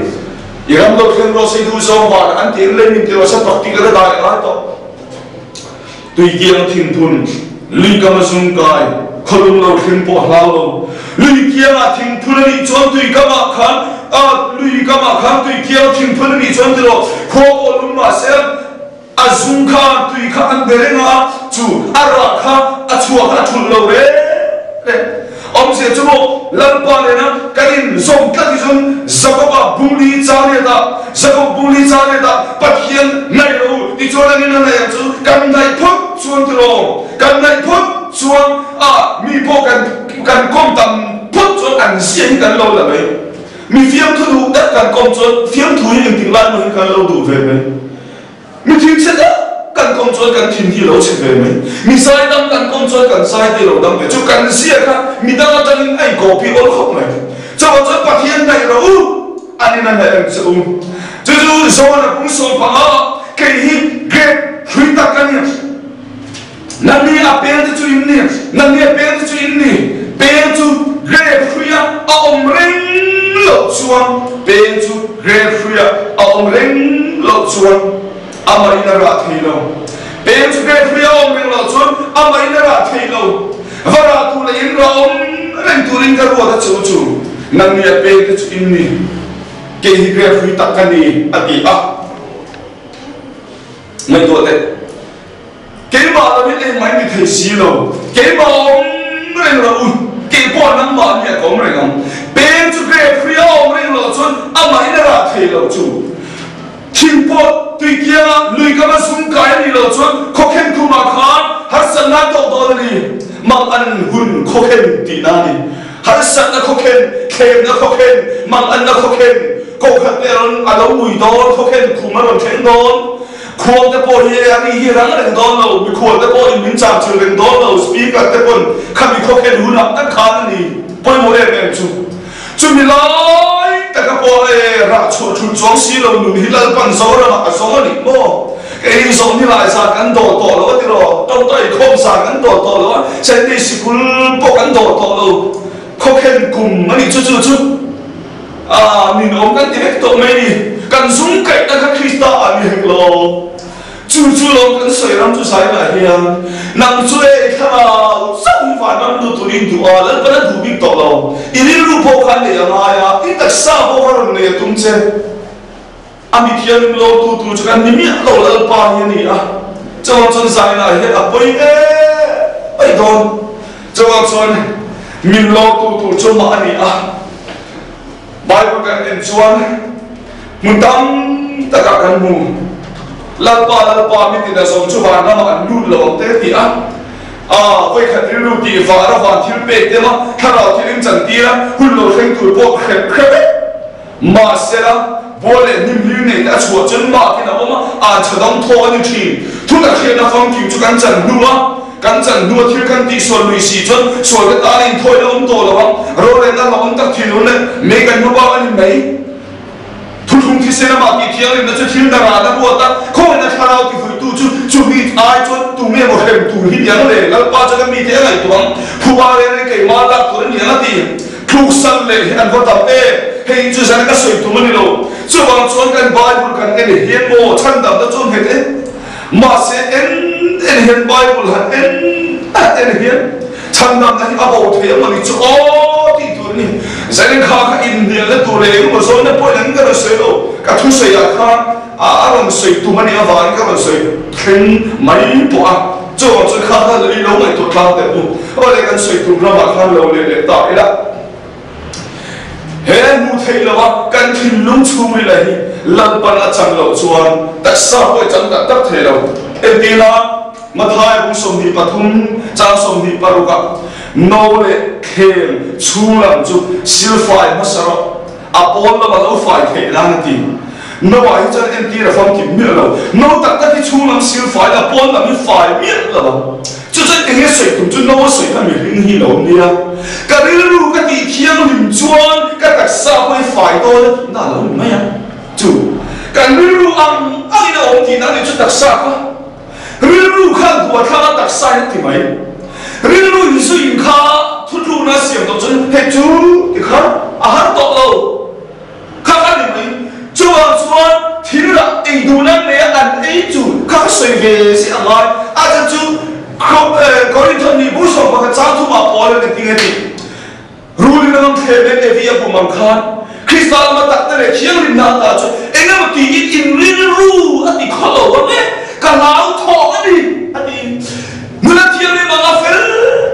I ram lo thleng rawh se duh zawng vanah an ti eng lei min ti rawh se practical a dai ngai tawh. Tuikiang thingphun, lui kam a zung kai, khawlum lo thling pawh a hlau lo. Lui kiangah thingphun a nih chuan tui kamah khan, a lui kamah khan tuikiang thingphun a nih chuan tiraw, khua pawh lum mah se a zung khan tui kha an be reng a, chu a rah kha a chhuah kha a thulh lo reng reng. Awmzia chu maw Lalpa nena kan in zawm tlat hi chuan Jakoba bungli chariat-ah, Jakob bungli chariat-ah Pathian ngaih lo u ti chuan an in a ngaih ang chu kan ngaih phawt chuan tiraw, kan ngaih phawt chuan a mi pawh kan kan kawm tam phawt chuan an zia hi kan lo la mai. Mi fiamthu duh tak kan kawm chuan fiamthu hi engtik lai maw hi kan lo duh ve mai. Mi thin chhe tak kan kawm chuan kan thin hi a lo chhe ve mai. Mi zai dang kan kawm chuan kan zai te lo dang ve. Chu kan zia kha mi dang atangin a inkawp hi awl khawp mai. Chuvang chuan Pathian hnaih rawh u, an in a hnaih ang che u. Chu chu John-a pung 15 ah kei hi grape hrui tak ka ni. Nangni a peng te chu in ni, nangni a peng te chu in ni. Peng chu grape hruia a awm reng loh chuan, peng chu grape hruia a awm reng loh chuan amah in a rah thei lo. Peng chu grape hruia a awm reng loh chuan amah in a rah thei lo. Va rah tur leh in rah awm reng turin ka ruat a che u chu, nangni a peng te chu in ni. Kei hi grape hrui tak ka ni, a ti a. Ngaihtuah teh. Keimah lo hi engmah i ni thei si lo. Keimah awm reng lo u, keipawh nangmah hi a ka awm reng ang. Peng chu grape hri a awm reng loh chuan amahin a rah thei lo chu. Thing pawh tui kianga lui kama zum kai a nih loh chuan khawkhen khumah khan harsatna a tawk dawn a ni. Mang an hun khawkhen tihna a ni. Harsatna khawkhen, thlemna khawkhen, mang anna khawkhen, kokhat te a rawn a lo mui dawn, khawkhen khum a rawn thleng dawn. Khual te pawh hi a ri hi rang reng dawn lo, mikhual te pawhin min chang thil reng dawn lo, speaker te pawn khami khawkhen hunah tak khan a ni pawimawh em em chu. Chumi lai taka pawh e rah chhuah thulh chuang si lo nun hi Lalpan Zoramah a zawng a nih maw? Kei hi zawhni lai zan kan dawl tawh lo a ti raw, tawngtai khawm zan kan dawl tawh lo a, Sunday sikul pawh kan dawl tawh lo. Khawkhen kum a nih chu chu chu a ninawm kan ti vek tawh mai a ni. Kan zum kaihna kha Krista ah ni hek lo. Chu chu lawm kan sawi ram chu zai lah hian nang chu e thlarau chauh hi vanram lut turin duh a, Lalpan a duh bik tawh lo. I rilru pawh kha nei a ngai a, i taksa pawh kha rawn nei a tum che. A mi thianghlim lo tu tur chu kan ni miah lo Lalpa hi a ni a, chuvang chuan zainah hian a pawi em mai dawn. Chuvang chuan min lo tu tur chu mah a ni a, Bible kan en chuan hmun tam takah kan hmu. Lalpa Lalpa mi tina zawng chu van ramah an lut lo ang te ti a, a vawikhat rilru tih var a van thil pek deuh a, thlarau thil in chantir a, hun lo thleng tur pawh hrep hrep vek. Mahsela, bual leh hnim hlir nei te a chhuah chuan makin a awm a, an chha dang thaw a ni thin. Thutak hriatna famkim chu kan chan hnu a, kan chan hnu a thil kan tihsual lui si chuan sual te tan inthawi la awm tawh lo ang, rorelna la awm tak thin le mei kan hma bak a ni mai. Thuthlung thisen amah tih thianghlimna chu thil dangah na ruat a, khawngin a thlarau tifuihtu chu chumi ai chuan tunge maw hrem tur hi niang le, Lalpa chuan a mite a ngaihtuah ang, phuba reng reng keimah lak tur a ni ang a ti. Tluksan leh hi an va tam em? Hei chu zan ka sawi tum a ni lo. Chuvang chuan kan Bible kan en hian maw chhandamna chu nghet e. Mahse en en hian Bible han en en hian chhandamna hi a bo thei ang mawni chu aw tih tur a ni. Zanin kha kha inhnialna tur leh engemaw zawnna pawhin an ka rawn sawi lo. Ka thusawiah khan a rawn sawi tum a nih avangin ka rawn sawi thleng mai pawh a. Chuvang chuan kha kha lei lo ngaihtuah tlang teh u. Awle kan sawi tum ramah khan lo leh leh ta ila. He hmuh theih lova kan thinlung chhungril a hi Lalpan a chang loh chuan taksa pawh i chang tak tak thei lo. Entirna, Mathai bung 23 chang 26 ah no leh thleng chhung lam chu silfai hmasa rawh, a pawn lama lo fai theih nan a ti. No ah hi chuan entir a famkim miah lo. No tak tak hi chhung lam silfai la pawn lam hi fai miah lo ang. Chu chuan enge sawi tum chu no a sawi kha mihring hi lo nia. Ka rilru ka tih thianghlim chuan ka taksa pawh hi fai dawn a tihna a lo ni mai a. Chu kan rilru ang angin a awm tihna a ni chu taksa kha. Rilru khan huathlak a taksa in a ti mai. Rilru inzuiin kha thutlukna a siam tawh chuan hei chu ti kha a har tawh lo. Kha kha ni mai. Chuvang chuan thil ah ei duh nan nei a an ei chu kha kha sawi ve si a ngai. A chan chu Korinthon nih bur sawm pakhat chang thumah Paul an ti nge ti. Rulin a ngam thlem em Evi a bum ang khan Krista lama takte leh thianghlimna ata chu eng emaw tiin in rilru a ti khaw lo ang e, ka hlau thawh a ni a ti. Nula thianghlim anga fel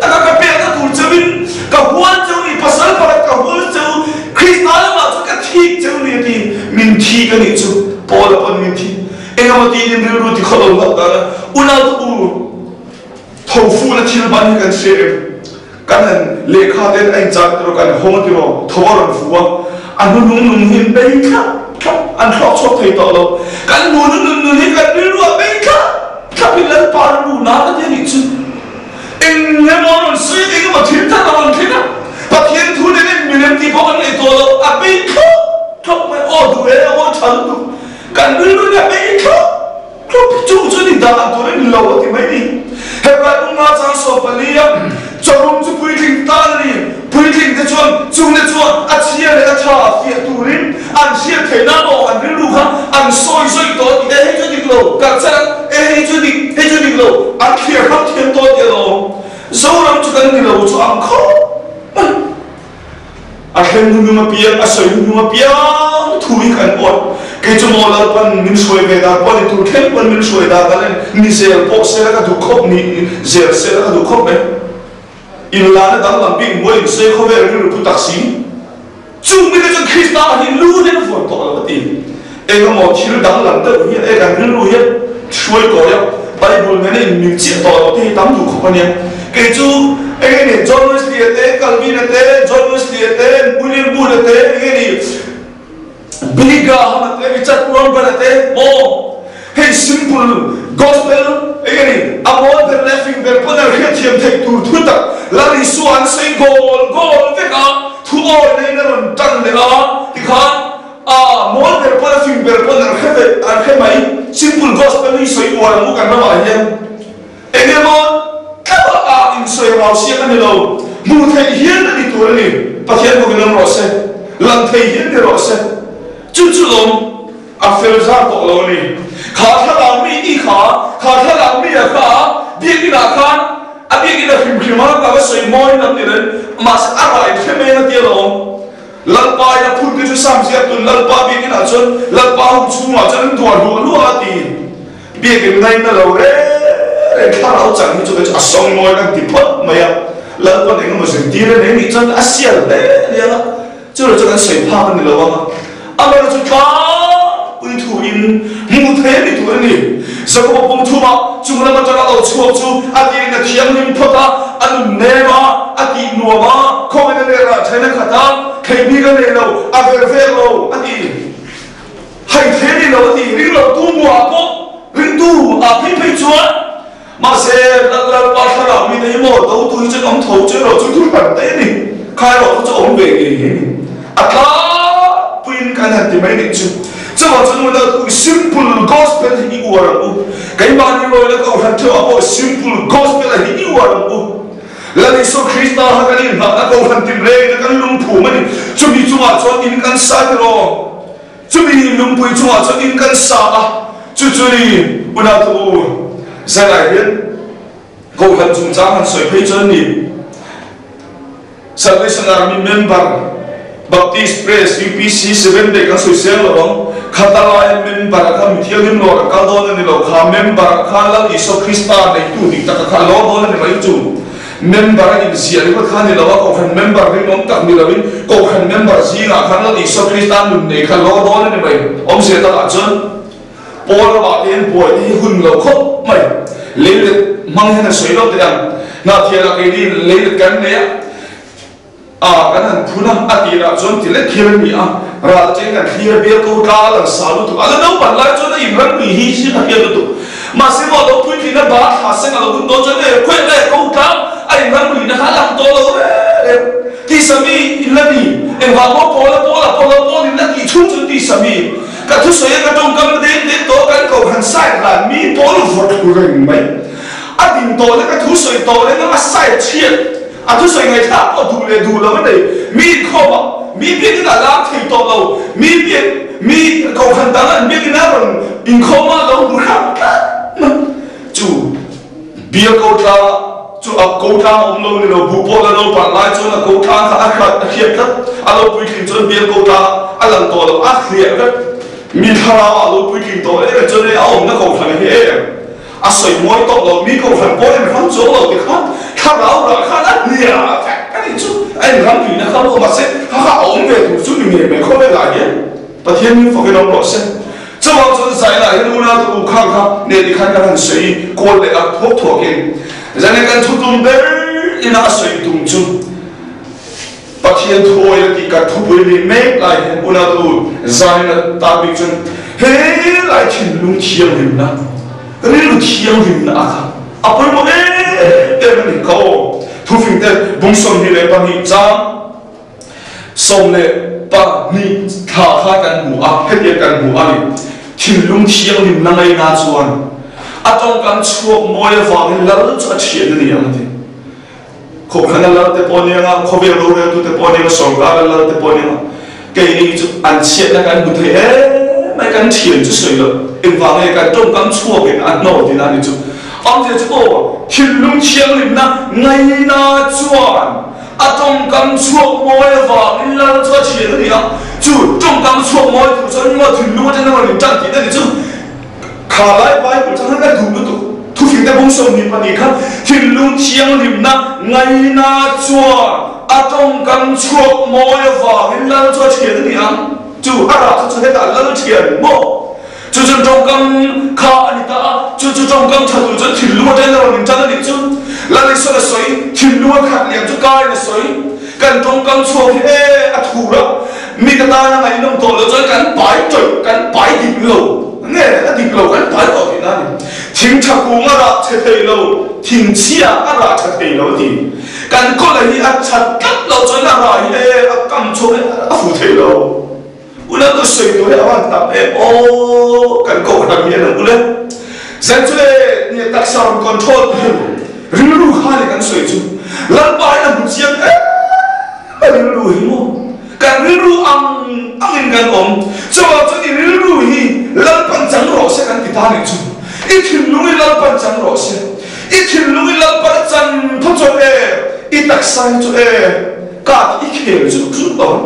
taka ka pekna tur cheuin ka hual cheu ni, pasal pakhat ka hual cheu, Krista lamah chuan ka thik cheu ni a ti. Min thik a nih chu, Paula pawn min thik. Eng emaw tiin in rilru ti khaw lo hlauh dan a, unau te u, tho fuhna thil ban hi kan hria em? Kan han lehkha ten a inchak tiraw, kan hawng tiraw, tho a rawn fu a, a hnuhnung nung hi an bei thlap thlap, an thlawk chhuak thei tawh lo. Kan hmu hnuhnung nun hi kan rilru ah bei thlap thlap in Lalpa rilru na ka ti a nih chu. Eng emaw a rawn sawi a, eng emaw thil that a rawn thleng a, Pathian thu nen in milem tih pawh kan ngaihtuah lo, a bei thlawk thlawp mai, aw duh e, aw tha lutuk, kan rilru in a bei thlawk thlawp hi chu chu ni dan tur a ni lo a ti mai ni. Hebrai bunga chang 14 a chawrum chu puitling tan a ni. Puitling te chuan chungte chuan a chhia leh a tha fiah turin an hriat theih nan aw an rilru kha an sawi zawih tawh a ti. E hei chu dik lo, kal chan e hei chu dik, hei chu dik lo, an thliar hrang thiam tawh a ti alawm. Zoram chu kan ni lo chu ang khawp mai. A thleng hnuhnung apiang, a sawi hnuhnung apiang thu hi kan awt. Kei chu maw Lalpan min hruai ve dan pawh a ni, tur thleng pawn min hruai dan dan a ni. Ni zel pawh sela ka duh khawp, ni zel sela ka duh khawp mai. Inlana danglam bik mual in sawi khawvel rilru pu tak si. Chung mite chuan Krista ah hi lu hian a vuan tawh lo a ti. Engemaw thil danglam deuh hian e kan rilru hian hruai kawi a, Bible nena inmil chiah tawh lo te hi tam duh khawp a nia. Kei chu enge ni John Wesley a te, Calvin a te, John Wesley a te, William Booth a te, enge ni Billy Graham a te, Richard Wurmbrand a te, maw hei simple gospel enge ni a mawl ber leh a fing ber pawn an hriatthiam theih tur thu tak Lal Isua an sawi goal goal vek a, thu awina in a rawn tan leh a tikhan A mawl ber pawn a fing ber pawn an hre ve an hre mai. Simple gospel hi sawi uar ang u kan ramah hian. Eng emaw tleuh a insawi rau siak a ni lo. Hmuh theih hian a ni tur a ni. Pathian bawkin awm rawh se. Lang thei hian ni rawh se. Chu chu lawm a fel zar tawh lo a ni. Kha thlarau mi i kha, kha thlarau mi a kha biakin ah khan a biakin a hrim hrim a, ka va sawi mawi lam ni reng, mahse a rai hre mai a tia lawm. Lalpa in a phun te chu Sam ziak tun Lalpa biakin ah chuan Lalpa hun chhungah chuan an duah hluah hluah a ti. Biakin ngaihna lo reng reng thlarau chang hi chu kei chu a sawi mawi kan ti phawt mai a, Lalpan engemaw zirtir a nei nih chuan a sial hle aniang a. Chu lo chu kan sawi phak a ni lo ang a, amaherawh chu tlangpui thuin hmuh thei a ni tur a ni. Jakoba pum thumah chung lam atanga lo chhuak chu a tirin a thianghlim phawt a, a nun nem a, a tih nuam a, khawngin a ner ah then a khat a, thei bik a nei lo, a ver vek lo a ti. Hai thei a ni lo a ti. Ring lo tu muah pawh ringtu ah phei phei chuan Mahse, Lalpa thlarau mite hi maw dotu hi chuan awm tho chu erawh chu thu hran daih a ni. Kha erawh kha chu a awm ve ngei ngei a ni. A tlangpuiin kan han ti mai nih chu. Chuvang chuan unau thu simple gospel hi i uar ang u. Keimahni rawina kohhran theuhah pawh simple gospel a hi i uar ang u. Lal Isua Krista kha kan inhlahna kohhran tinrengin a kan lungphum a ni. Chumi chungah chuan in kan sa tiraw? Chumi lungpui chungah chuan in kan sa a, chu chu ni unau te u, zanah hian Kohhran chungchang han sawi phei chuan ni Salvation Army member, Baptist Press, UPC, Seventh Day kan sawi seng lo ang, khata laia member kha mi thianghlim lawr a kal dawn a ni lo, kha member kha Lal Isua Krista neitu dik taka kha a lawr dawn a ni mai chu. Member a inziah ringawt kha a ni lo a, Kohhran member rinawm tak ni loin Kohhran member zingah khan Lal Isua Krista nun nei kha lawr dawn a ni mai. Awmzia takah chuan Paul ramah te hian buai te hi hun lo khawp mai. Leilet hmang hian a sawi lo teh ang. Hnahthialah keini leilet kan nei a, a kan han phun a, a tirah chuan ti lek hian a ni a, ral atangin kan thlir a, bial ko tla a lang sa lutuk, a la naupan lai chuan a inran pui hi hi a hriat lutuk, mahse maw a lo puitlin a bar thla seng a lo hun dawn chuan e khawi nge ko tla a inran pui na kha a lang tawh lo reng reng, tisa mi in la ni, engvang maw pawl a pawl a pawl a pawl in la tih chhung chuan tisa mi ka thusawi a ka tawngkam na deng deng tawh kan kohhran side ran mi pawl vawt thlu reng mai, a din tawh leh ka thusawi tawh leh a side chhiat. A thusawi ngaihthlak pawh duh leh duh lo a nei. Mi inkhawm a, mi biakin a lam thei tawh lo. Mi biak, mi kohhran dang an biakin a rawn inkhawm a lo hmu hrang tlat mai. Chu bial ko tlang chu a ko tlang a awm lo ni lo, buh pawh la naupang lai chuan a ko tlang kha a hrat a hriat tlat. A lo puitling chuan bial ko tlang a lang tawh lo, a hliah vek. Mi thlarau ah a lo puitling tawh em em chuan hei a awmna kohhran hi em? A sawi mawi tawh lo, mi kohhran pawh en ram chuang lo ti khan thlarau rah khan a hnia vek a nih chu, a en ram tuina kha lo mahse kha kha a awm ve tur chu ni ngei mai khawvel ah hian Pathian min fakin awm rawh se. Chuvang chuan zai lah hian unau te u khang kha neh ti khan kan han sawi kawl leh a thuak thuak in zan in kan thu tum ber ina a sawi tum chu Pathian thuawi a tih kan thupui nih mek lai hian unautu zanin a tan bik chuan he lai thinlung thianghlimna, rilru thianghlimna a kha a pawimawh em em a ni. Ka aw thufing te bung 22 chang 12 thla kha kan hmu a, hetiang kan hmu a ni. Thinlung thianghlimna ngaina chuan a tawngkam chhuak mawi avangin lal chu a thian a ni ang a ti. Khawkhana lal te pawh aniang a, khawvel roreltu te pawh aniang a, sorkara lal te pawh aniang a, keini chu an chhiatna kan hmu thei em mai, kan thian chu sawi lo, engvang nge kan tawngkam chhuakin a hnawl tihna a ni chu. Awmzia chu aw, thinlung thianghlimna ngaina chuan a tawngkam chhuak mawi avangin lal chu a thian a ni a, chu tawngkam chhuak mawi tur chuan maw thinlung atangin a rawn intan tihna a ni chu. Kha lai Bible chuan ka duh lutuk. Thufing te bung 22 kha thinlung thianghlimna ngaina chuan a tawngkam chhuak mawi avangin lal chu a thian a ni ang. Chu a rah kha chu hetah lal thian maw? Chu chuan tawngkam kha a ni ta a, chu chu tawngkam tha tur chuan thinlung atangin a rawn intan a nih chu. Lal Isuan a sawi, thinlung a khat liam chu kaiin a sawi. Kan tawngkam chhuak hi e a thur a, mi ka tana ngaihnawm tawh loh chuan kan pai tawih, kan pai dik lo. Nge a dik lo kan pai tawh tihna a ni. Thing tha kung a rah chhe thei lo, thing chhia a rah tha thei lo a ti. Kan kawla hi a that tlat loh chuan a rah hi e a kam chhuak hi a fu thei lo. Ula ka sawi tur hi a van tam em aw kan kohhran hi a lo ule. Zan chu le nia taksa rawn control tu hi rilru kha ni kan sawi chu. Lalpa hian a hmu chiang em a rilru hi maw? Kan rilru ang angin kan awm. Chuvang chuan i rilru hi Lalpan chang rawh se kan ti ta nih chu. I thinlung hi Lalpan chang rawh se. I thinlung hi Lalpan a chan phaw chuan e, i taksa hi chu e, card i khel zut zut lo ang.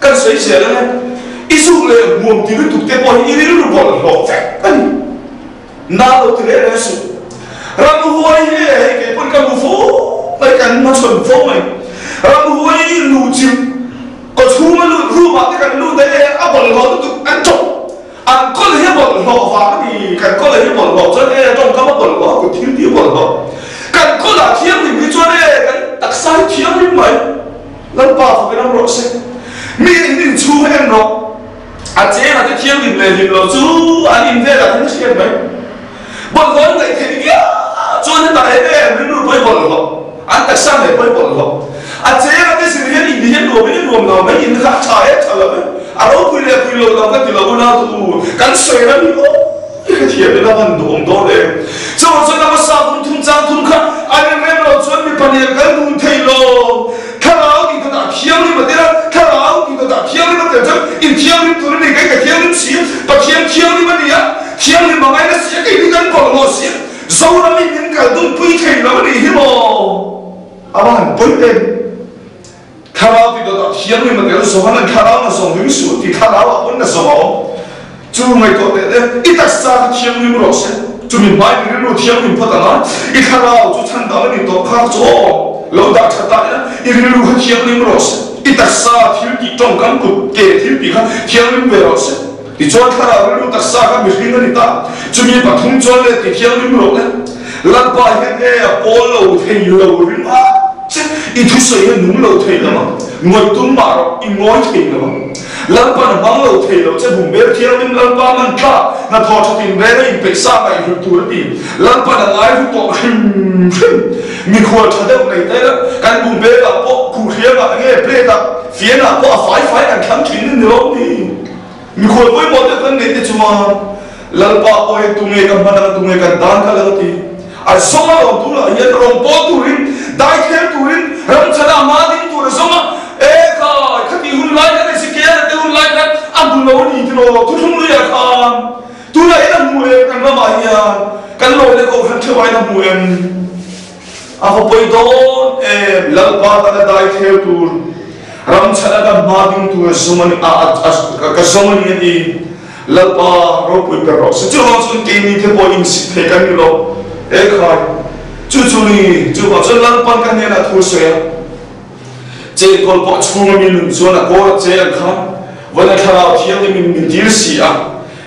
Kan sawi zel ang e. I zuk leh hmuam ti lutuk te pawh hi i rilru bawlhhlawh vek a ni. Na lo ti reng reng suh. Ramhuai hi e hei kei pawn ka hmu fo mai, kan hmachhawn fo mai. Ramhuai luh chilh kaw chhunga lut room ah te kan lut daih e, a bawlhhlawh lutuk an chawp. An kawl hi a bawlhhlawh vang a ni, kan kawl hi a bawlhhlawh chuan e tawngkam a bawlhhlawh a kut thil tih a bawlhhlawh. Kan kawl ah thianghlim hi chuan e kan taksa hi thianghlim mai. Lalpa fak in awm rawh se. Mi in inchhung en rawh. A cheng a te thianghlim leh hlim lo chu an in velah khan a hriat mai. Bawlhhlawh an ngaih theih viau chuan hetah em em rilru pawi bawlhhlawh, an taksa ngei pawi bawlhhlawh. A cheng a te zir hian in hian nuam in a nuam lo mai, in kha a tha em tha lo e, a ropui leh pui lo lo ka ti lo unau tu kan sawi ram hi aw i ka thiam ila van duhawm dawn em. Chuvang chuan a hmasa kum thum chang thum kha an inrem lo chuan mipa nen kal dun thei lo. Thlarau tih dawtah thianghlim a tel a, Thlarau tih dawtah thianghlim a tel chuan inthianghlim tur a ni, kei ka thianghlim si a, Pathian thianghlim a ni a, thianghlim a ngaina si a, kei hi kan bawlhhlawh si a, Zoramin min kal dunpui thei lo a nih hi maw? A va han pawi em! Thlarau tih dawtah thianghlim a tel, Johanan thlarau na zawng ring suh a ti, thlarau ah pawn na zawng a awm. Chu ngaihtuah teh te, i taksa kha thianghlim rawh se, chumi hmai mi rilru thianghlim phawt ang a, i thlarau chu chhan dang a ni tawh kha chu aw, lo dah tha ta ila, i rilru kha thianghlim rawh se, i taksa thil tih tawngkam kut ke thil tih kha thianghlim ve rawh se. Tichuan thlarau rilru taksa kha mihring a ni ta, chumi pathum chuan le ti thianghlim rawh le. Lalpa hian e a pawl lo thei lo ring a che, i thusawi hi a nung lo thei lo a, ngawih tum mah rawh, i ngawi thei lo a. Lalpan a hmang lo thei lo che, Bumber Thianghlim Lalpa man tlak, hnathawh tha tin reng a inpeih sa ngaihhlut tur a ti. Lalpan a ngaihlu tawh hrim hrim. Mikhual tha deuh nei ta ila, kan Bumber ah pawh khuhhriang ah nge plate ah, fian ah pawh a fai fai kan thlang thin a ni lo ni. Mikhual pawimawh deuh kan neih te chuan Lalpa pawh hian tunge ka hman ang, tunge kan tan kha lo ti. A zawng a lawm tur lah hian rawn pawl turin, dai thel turin, ram chhana hma ding tur a zawng a, E khai, khati hun lai khan Ezekiel te hun lai khan a hmu lo a ni tiraw, thuthlung luiah khan tunah hian a hmu em kan ramah hian kan lawi leh kohhran theuhah hian a hmu em? A va pawi dawn em, Lalpa tana dai thel tur, ram chhana kan hma ding tur a zawng a ni, a ka zawng a ni a ti. Lalpa ropui ber rawh se. Chuvang chuan keini te pawh insit thei kan ni lo. E khai, chu chu ni, chuvang chuan Lalpan ka hnenah thu a sawi a, Chengkawl pawh chhunga mi nun chuan a kawl a che ang kha, vawiin a thlarau thianghlim in min dil si a,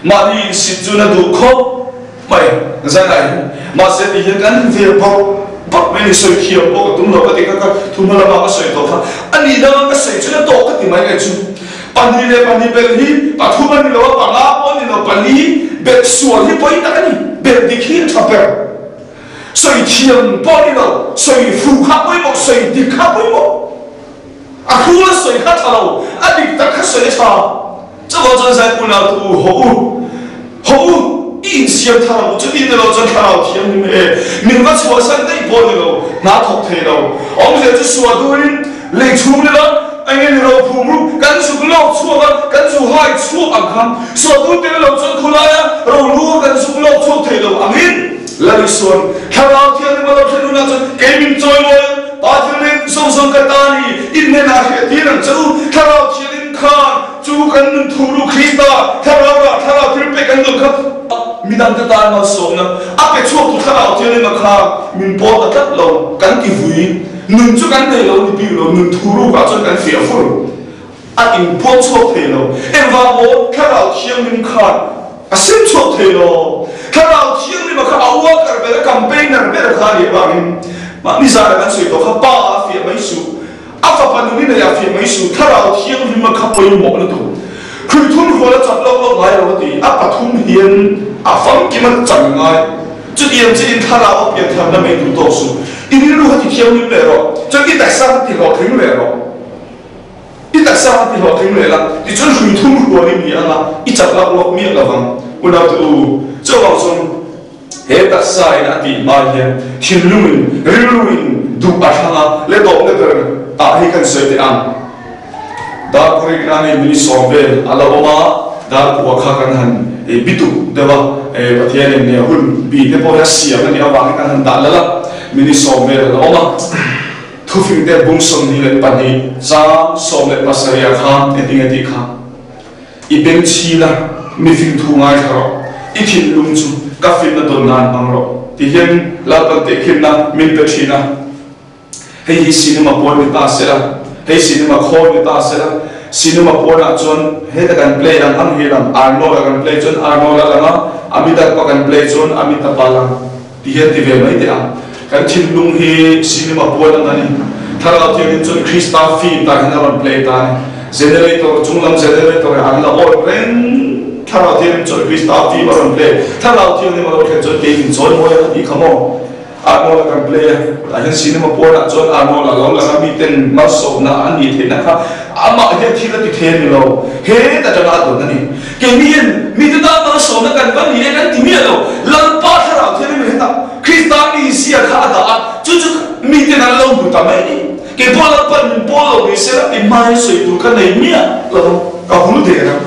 mahni insit chu na duh khawp mai zanah hian. Mahse ti hian kan ve bawrh bawrh mai ni, sawi thiam pawh ka tum lo ka ti kha, ka thu hma lama ka sawi tawh kha, a nih danga ka sawi chu na tawh ka ti mai ngai chu. Pahnih leh pahnih belh hi pathum a ni lo a, panga pawh a ni lo, pali belh sual hi pawi tak a ni, belh dik hi a tha ber. Sawi thiam pawh a ni lo, sawi fuh kha pawimawh, sawi dik kha pawimawh. A hrul a sawi kha tha lo, a dik tak kha sawi a tha. Chuvang chuan Zaipur nau tu u, haw u, haw u, i insiam thar ang u, chuti ni lo chuan thlarau thianghlim e, min va chhuahsan daih pawh a ni lo, hna thawk thei lo. Awmzia chu suah durin lei chhung ila, eng nge ni lo phum ru, kan zuk lawk chhuak a, kan zu hai chhuak ang kha, suah dur tel lo chuan khawlaia rohlu kan zuk lawk chhuak thei lo angin Lalisuan thlarau thianghlim a lo thlen hunah chuan kei min chawi mawi ang, Pa thil reng zawng zawng ka ta ni, in hnenah hriah tir ang che u, thlarau thianghlim khan chu kan nun thu ru Krista thlarau rah thlarau thil pek an dawn kha midangte tan malsawmna a pe chhuak tu thlarau thianghlim a kha min pawl ta tlat lo kan ti vui. Nun chu kan nei lo ni bik lo, nun thu rukah chuan kan fiah fur. A inpuang chhuak thei lo. Engvang maw Thlarau Thianghlim khan a sem chhuak thei lo? Thlarau Thianghlima kha a worker ber, a campaigner ber kha a nih avangin mahni zana kan sawi tawh kha Pa a fiah mai suh, a fapa nun i neih a fiah mai suh, Thlarau Thianghlima kha pawimawh lutuk. Khrih thum hrual a chap lawk lawk ngai lo a ti, a pathum hian a famkim a chan ngai. Chutiang chiin thlarau a pian tharna mai duh tawk suh. I rilru kha ti thianghlim leh rawh, chuan i taksa kha ti hlawhtling leh rawh. I taksa kha ti hlawhtling leh la, tichuan hrui thum hrual i ni ang a, i chak lak lawk miah lo vang. Unaute u, chuvang chuan. He taksa in a tih hma hian thinlung in, rilru in duh a thlang a, le tawpna ber ah hi kan sawi teh ang. Dar kawrik na hei mini sawm vel a la awm a, dar kua kha kan han bituk deuh a, Pathian in hun bi te pawh hi a siam a nih avangin kan han dah lal a, mini sawm vel a la awm a. Thufing te bung 22 chang 17 ah khan engtin nge tih kha I bengchhin a, mifing thu ngaithla rawh, i thinlung chu ka finna dawn nan hmang rawh ti hian Lalpan tehkhinna min pe thin a. Hei hi cinema pawn ni ta se la, hei cinema khawl ni ta se la, cinema pawnah chuan heta kan play ang ang hi lang, Arnold a kan play chuan Arnold a lang a, Amitabh a kan play chuan Amitabh a lang ti hian ti ve mai teh ang. Kan thinlung hi cinema pawn ang a ni. Thlarau Thianghlim chuan Krista film tah hian a rawn play ta a ni. Generator, chunglam generator ah an la on reng. Thlarau Thianghlim chuan Krista film a rawn play. Thlarau Thianghlim a lo thlen chuan kei min chawi mawi ang a tih kha maw? Arnold a kan play a, tah hian cinema pawnah chuan Arnold a lo lang a, miten malsawmna an nih theihna kha amah hian thil a ti thei a ni lo, heta tanga a dawn a ni. Keini hian mite tan malsawmna kan va ni e kan ti miah lo, Lalpa thlarau thianghlim hetah Krista mizia kha a dah a, chu chu miten an lo hmu ta mai a ni. Kei pawh Lalpan min pawl lo ni se la ti hma hian sawi tur ka nei miah lo a, ka hul der ang.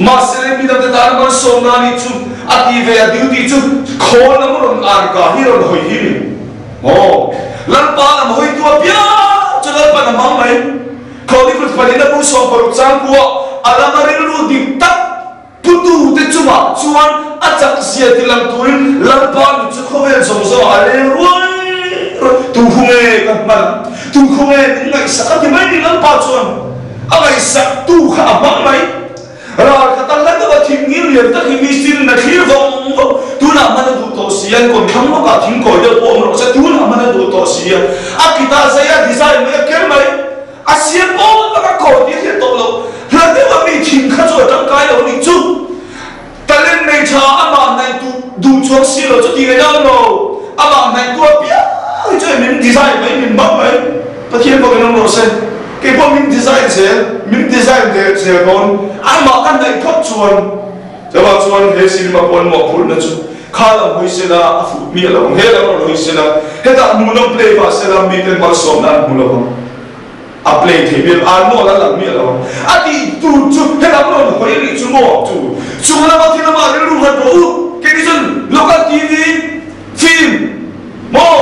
Mahse midangte tan malsawmna nih chu a ti ve a duty chu khawl lam rawn arka hi rawn hawi hi ni maw? Lalpa lam hawitu apiang chu Lalpan a hmang mai. Chronicles pahnih na bu 16 changkua a lama rilru dik tak putute chungah chuan a chak zia ti lang turin Lalpa mit chu khawvel zawng zawngah a leng ruai ruai. Tu khu nge ka hman? Tu khu nge min ngaihsak a ti mai ni Lalpa chuan. A ngaihsak tu kha a hmang mai. Ral khat a hla deuh a thing ngil lian tak hi mi sin na thlir vawng vawng. Tunah hman a duh tawh si a, an kawn thlang lawkah thing kawi deuh pawh awm rawh se, tunah hman a duh tawh si a. A kitah zai a design mai a ker mai. A siam pawl tak a kawi tih a hriat tawh loh. Hla deuh a mi thing kha chu a tangkai lo a nih chu. Talent nei tha amah hnaih duh duh chuang si lo chu ti ngaih dang lo. Amah hnaih tu apiang hi chuan min design mai, min bang mai. Pathian bawk in awm rawh se. Kei pawh min design zel, min design der zel dawn. Amah ka hnaih phawt chuan chuvang chuan he cinema pawn mawhphurhna chu kha lam hawi sela a fuh miah lo ang, he lam rawn hawi sela hetah hmuhnawm play mah sela miten malsawmna an hmu lo ang. A play thei miah lo, a nawl a lang miah lo ang. A tih tur chu helam rawn hawi rih chu maw chu chung lama thil lama rilru nghat rawh u. Keini chuan local TV, film, maw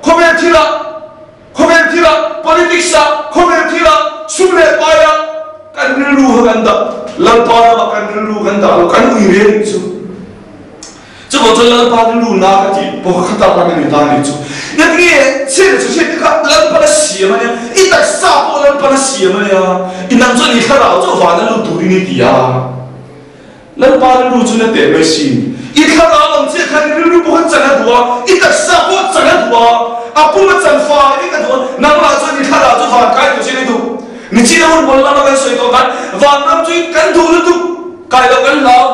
khawvel thilah, khawvel thilah, politics ah, khawvel thilah, sum leh pai ah kan rilru kha kan dah. Lalpa ramah kan rilru kan dah lo, kan ui reng chu. Chuvang chuan Lalpa rilru na ka tih pawh kha tak ang a ni ta nih chu. Engtinge chhiat leh chhehchhiat te kha Lalpan a siam a nia, i taksa pawh Lalpan a siam a nia, i nang chuan i thlarau chu van a lut turin i ti a. Lalpa rilru chu na teh mai sin. I thlarau ang chiah khan i rilru pawh kha chan a duh a, i taksa pawh chan a duh a, a pum a chan fai vek a duh a, nangmah chuan i thlarau chu van kai tur chin i duh. Nichina hun pawl lama kan sawi tawh khan vanram chu kan duh lutuk, kai loh kan hlau.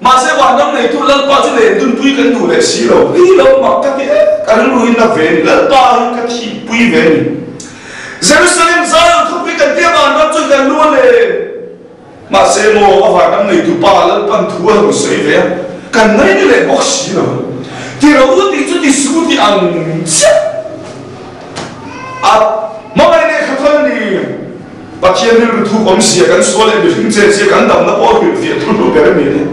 Mahse vanram neitu Lalpa chu leh dunpui kan duh leh si lo. Hi lo mak ka ti e, ka rilru in na ve ni, Lalpa hi ka thihpui ve ni. Jerusalem Zion khawpui kan tia vanram chuan kan lu a le. Mahse maw a vanram neitu pa Lalpan thu a rawn sawi ve a, kan ngai ni leh bawk si lo. Ti ro u tih chu ti su ti ang chiah a hmangaih leh kha thawn a ni. Pathian rilru thuk awmzia kan sual leh mihring chenchia kan damna pawh hrilhfiah thu hlu ber a ni le.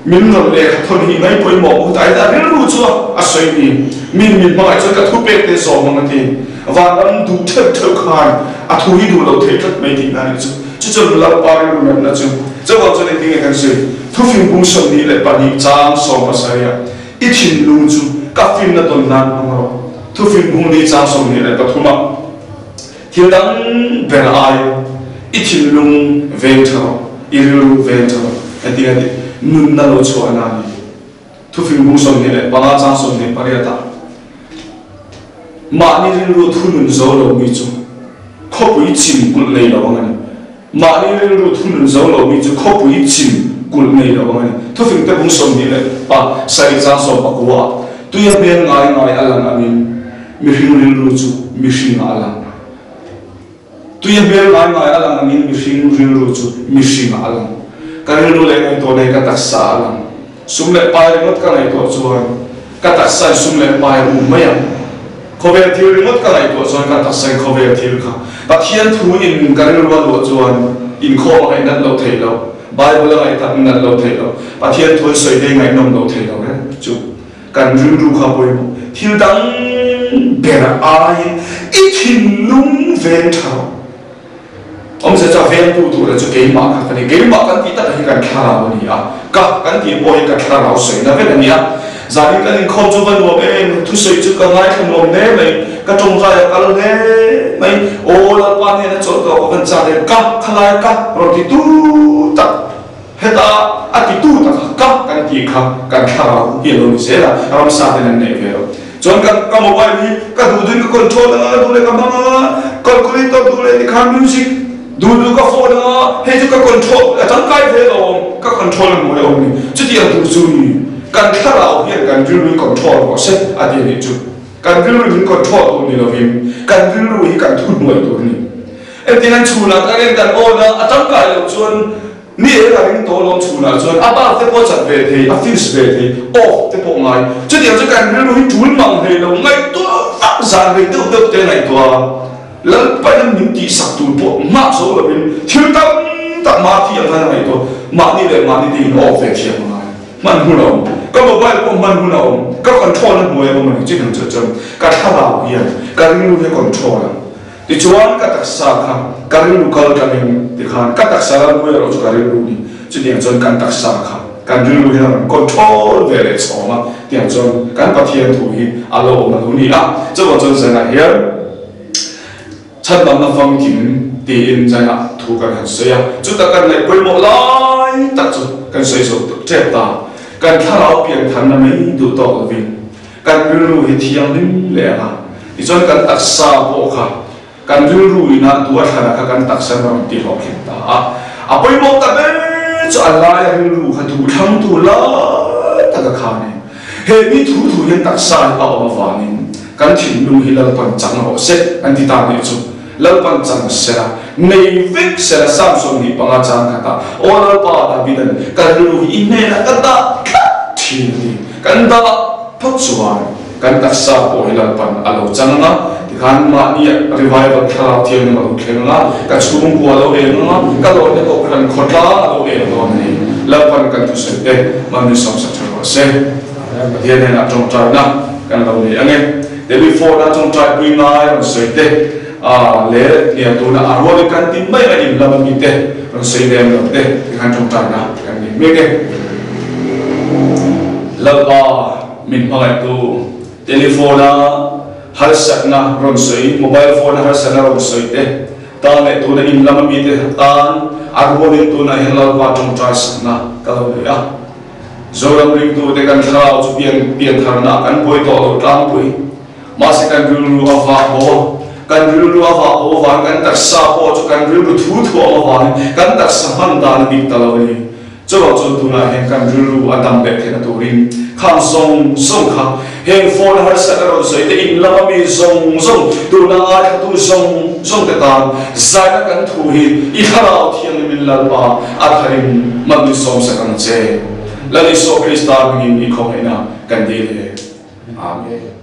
Min rawn lehkha thawn hi ngai pawimawh u ta ila rilru chu a sawi ni. Min min hmangaih chuan ka thu pek te zawm ang a ti. Vanram duh theuh theuh khan a thu hi duh lo thei tlat mai tihna a nih chu. Chu chuan Lalpa rilru natna chu chauhah chuan engtin nge kan sawi? Thufing bung 22 chang 17 ah i thinlung chu ka finna tawn nan hmang rawh. Thufing bung ni chang 23 ah. Thil dang ber ai i thinlung veng tha rawh, i rilru veng tha rawh, hetiang a ti. Nunna lo chhuah na a ni. Thufing bung 25 chang 28 ah, Mahni rilru thunun zo lo mi chu khawpui chim kulh nei lo ang a ni. Mahni rilru thunun zo lo mi chu khawpui chim kulh nei lo ang a ni. Thufing te bung 27 chang 19 ah, Tuia hmel ngai ngai a lang angin, Mihring rilru chu mihring ah a lang. Tui a hmel ngai ngai a lang angin mihring rilru chu mihring ah a lang. Ka rilru leh ngaihtuah leh ka taksa a lang. Sum leh pai ringawt ka ngaihtuah chuan ka taksa in sum leh pai a um mai ang. Khawvel thil ringawt ka ngaihtuah chuan ka taksa in khawvel thil kha Pathian thu in ka rilru a luah chuan inkhawm a ngaihnat loh theih loh, Bible a ngaihtak nat loh theih loh, Pathian thu an sawi te ngaihnawm loh theih loh reng chu kan rilru kha pawimawh. Thil dang ber aiin i thinlung veng tha rawh. Awmzia chu a vengtu tura chu keimah kha ka ni. Keimah kan tih takah hi kan thlarau a ni a, ka kan tih pawh hi ka thlarau sawina vek a ni a. Zanin kan inkhawm chu va nuam em, thusawi chu ka ngaithla nuam hle mai, ka tawngtai a kal hle mai, aw Lalpa hnena chawlh tawh ka van chak em, ka khalai ka rawn ti tu tak, heta a ti tu tak kha ka kan tih kha kan thlarau hi a lo ni zel a, ramsa ten an neih ve lo. Chuan ka ka mobile hi ka duh duhin ka control anga duh leh ka hmang anga calculator duh leh tikhan music duh duh ka phone anga hei chu ka control a tangkai ve lo ka control a hmuh leh awm ni chutiang tur chu ni kan thlarau hian kan rilru hi control rawh se a ti anih chu kan rilru min control tur ni lovin kan rilru hi kan thuhnuai tur a ni engtin an chhunah kan en kan awn a a tangkai loh chuan Ni e, ka ring tawh lawm chhunah chuan a bulb te pawh chat ve thei, a fuse ve thei, off te pawh ngai. Chutiang chu kan rilru hi tul mang hlei lo, ngaihtuah vak zan rei deuh deuh te ngaihtuah a, Lalpain min tihsak tur pawh nghah zo lovin thil tam tak mahni ang khan a ngaihtuah, mahni leh mahni te in off ve thiam a ngai. Hman hun a awm, ka mobile pawh hman hun a awm, ka control na hnuai a awm a ni, chutiang chu chuan ka thlarau hian ka rilru hi a control ang. Tichuan ka taksa kha ka rilru kal tlangin tikhan ka taksa ram hnuai erawh chu ka rilru ni. Chutiang chuan kan taksa kha kan rilru hian a rawn control ve leh chhawng a, tiang chuan kan Pathian thu hi a lo awm a lo ni a. Chuvang chuan zanah hian chhandamna famkim tiin zanah thu kan han sawi a, chuta kan ngaih pawimawh lai tak chu kan sawi zo tep ta. Kan thlarau pianthanna mai duh tawk lovin Kan rilru hi thianghlim leh ang a, tichuan kan taksa pawh kha kan rilru ina duh a thlana kha kan taksa in a rawn ti hlawhtling ta a. A pawimawh ta ber chu a laia rilru kha duh thlangtu lai taka kha a ni. He mi thu thu hian taksa hi a awm avangin kan thinlung hi Lalpan chang rawh se an ti ta nih chu. Lalpan chang sela, nei vek sela Psalm 25 chang khatah, Aw Lalpa, Davida'n ka rilru hi i hnenah ka dah tlat thin a ti. Kan dah phawt chuan kan taksa pawh hi Lalpan a lo chang ang a, tikhan mahni revival thlarau thianghlim a lo thleng ang a, ka chhungkua a lo eng ang a, ka lawina kohhran khawtlang a lo eng dawn a ni. Lalpan kan thusawi te mahni sawmsak tha rawh se. Pathian hnenah tawngtaina kan lo nei ang e. Telephone a tawngtaipui ngai rawn sawi te leh hnial tuna a rualin kan ti mai a inlam a mi te rawn sawi lem lo te tikhan tawngtaina kan nei mek e. Lalpa min hmangaihtu telephone a harsatna rawn sawi, mobile phone a harsatna rawn sawi te tan leh tuna inlam a mi te tan a rualin tunah hian Lalpa tawngtai sakna ka lo nei a. Zoram ringtute kan thlarau chu pian piantharna kan buai tawh lo tlangpui. Mahse kan rilru a vah haw a, kan rilru a vah haw avangin kan taksa pawh chu kan rilru thu thuam avangin kan taksa hman dan a dik ta lo a ni. Chuvang chuan tunah hian kan rilru a dam leh theihna turin khang zawng zawng kha heng phone harsat a rawn sawi te in lama mi zawng zawng tuna ngaithlatu zawng zawng te tan zaina kan thu hi i thlarau thianghlimin Lalpa A tharin man min sawmsak ang che. Lal Isua Krista hmingin i khawngaihna kan dil e. Amen.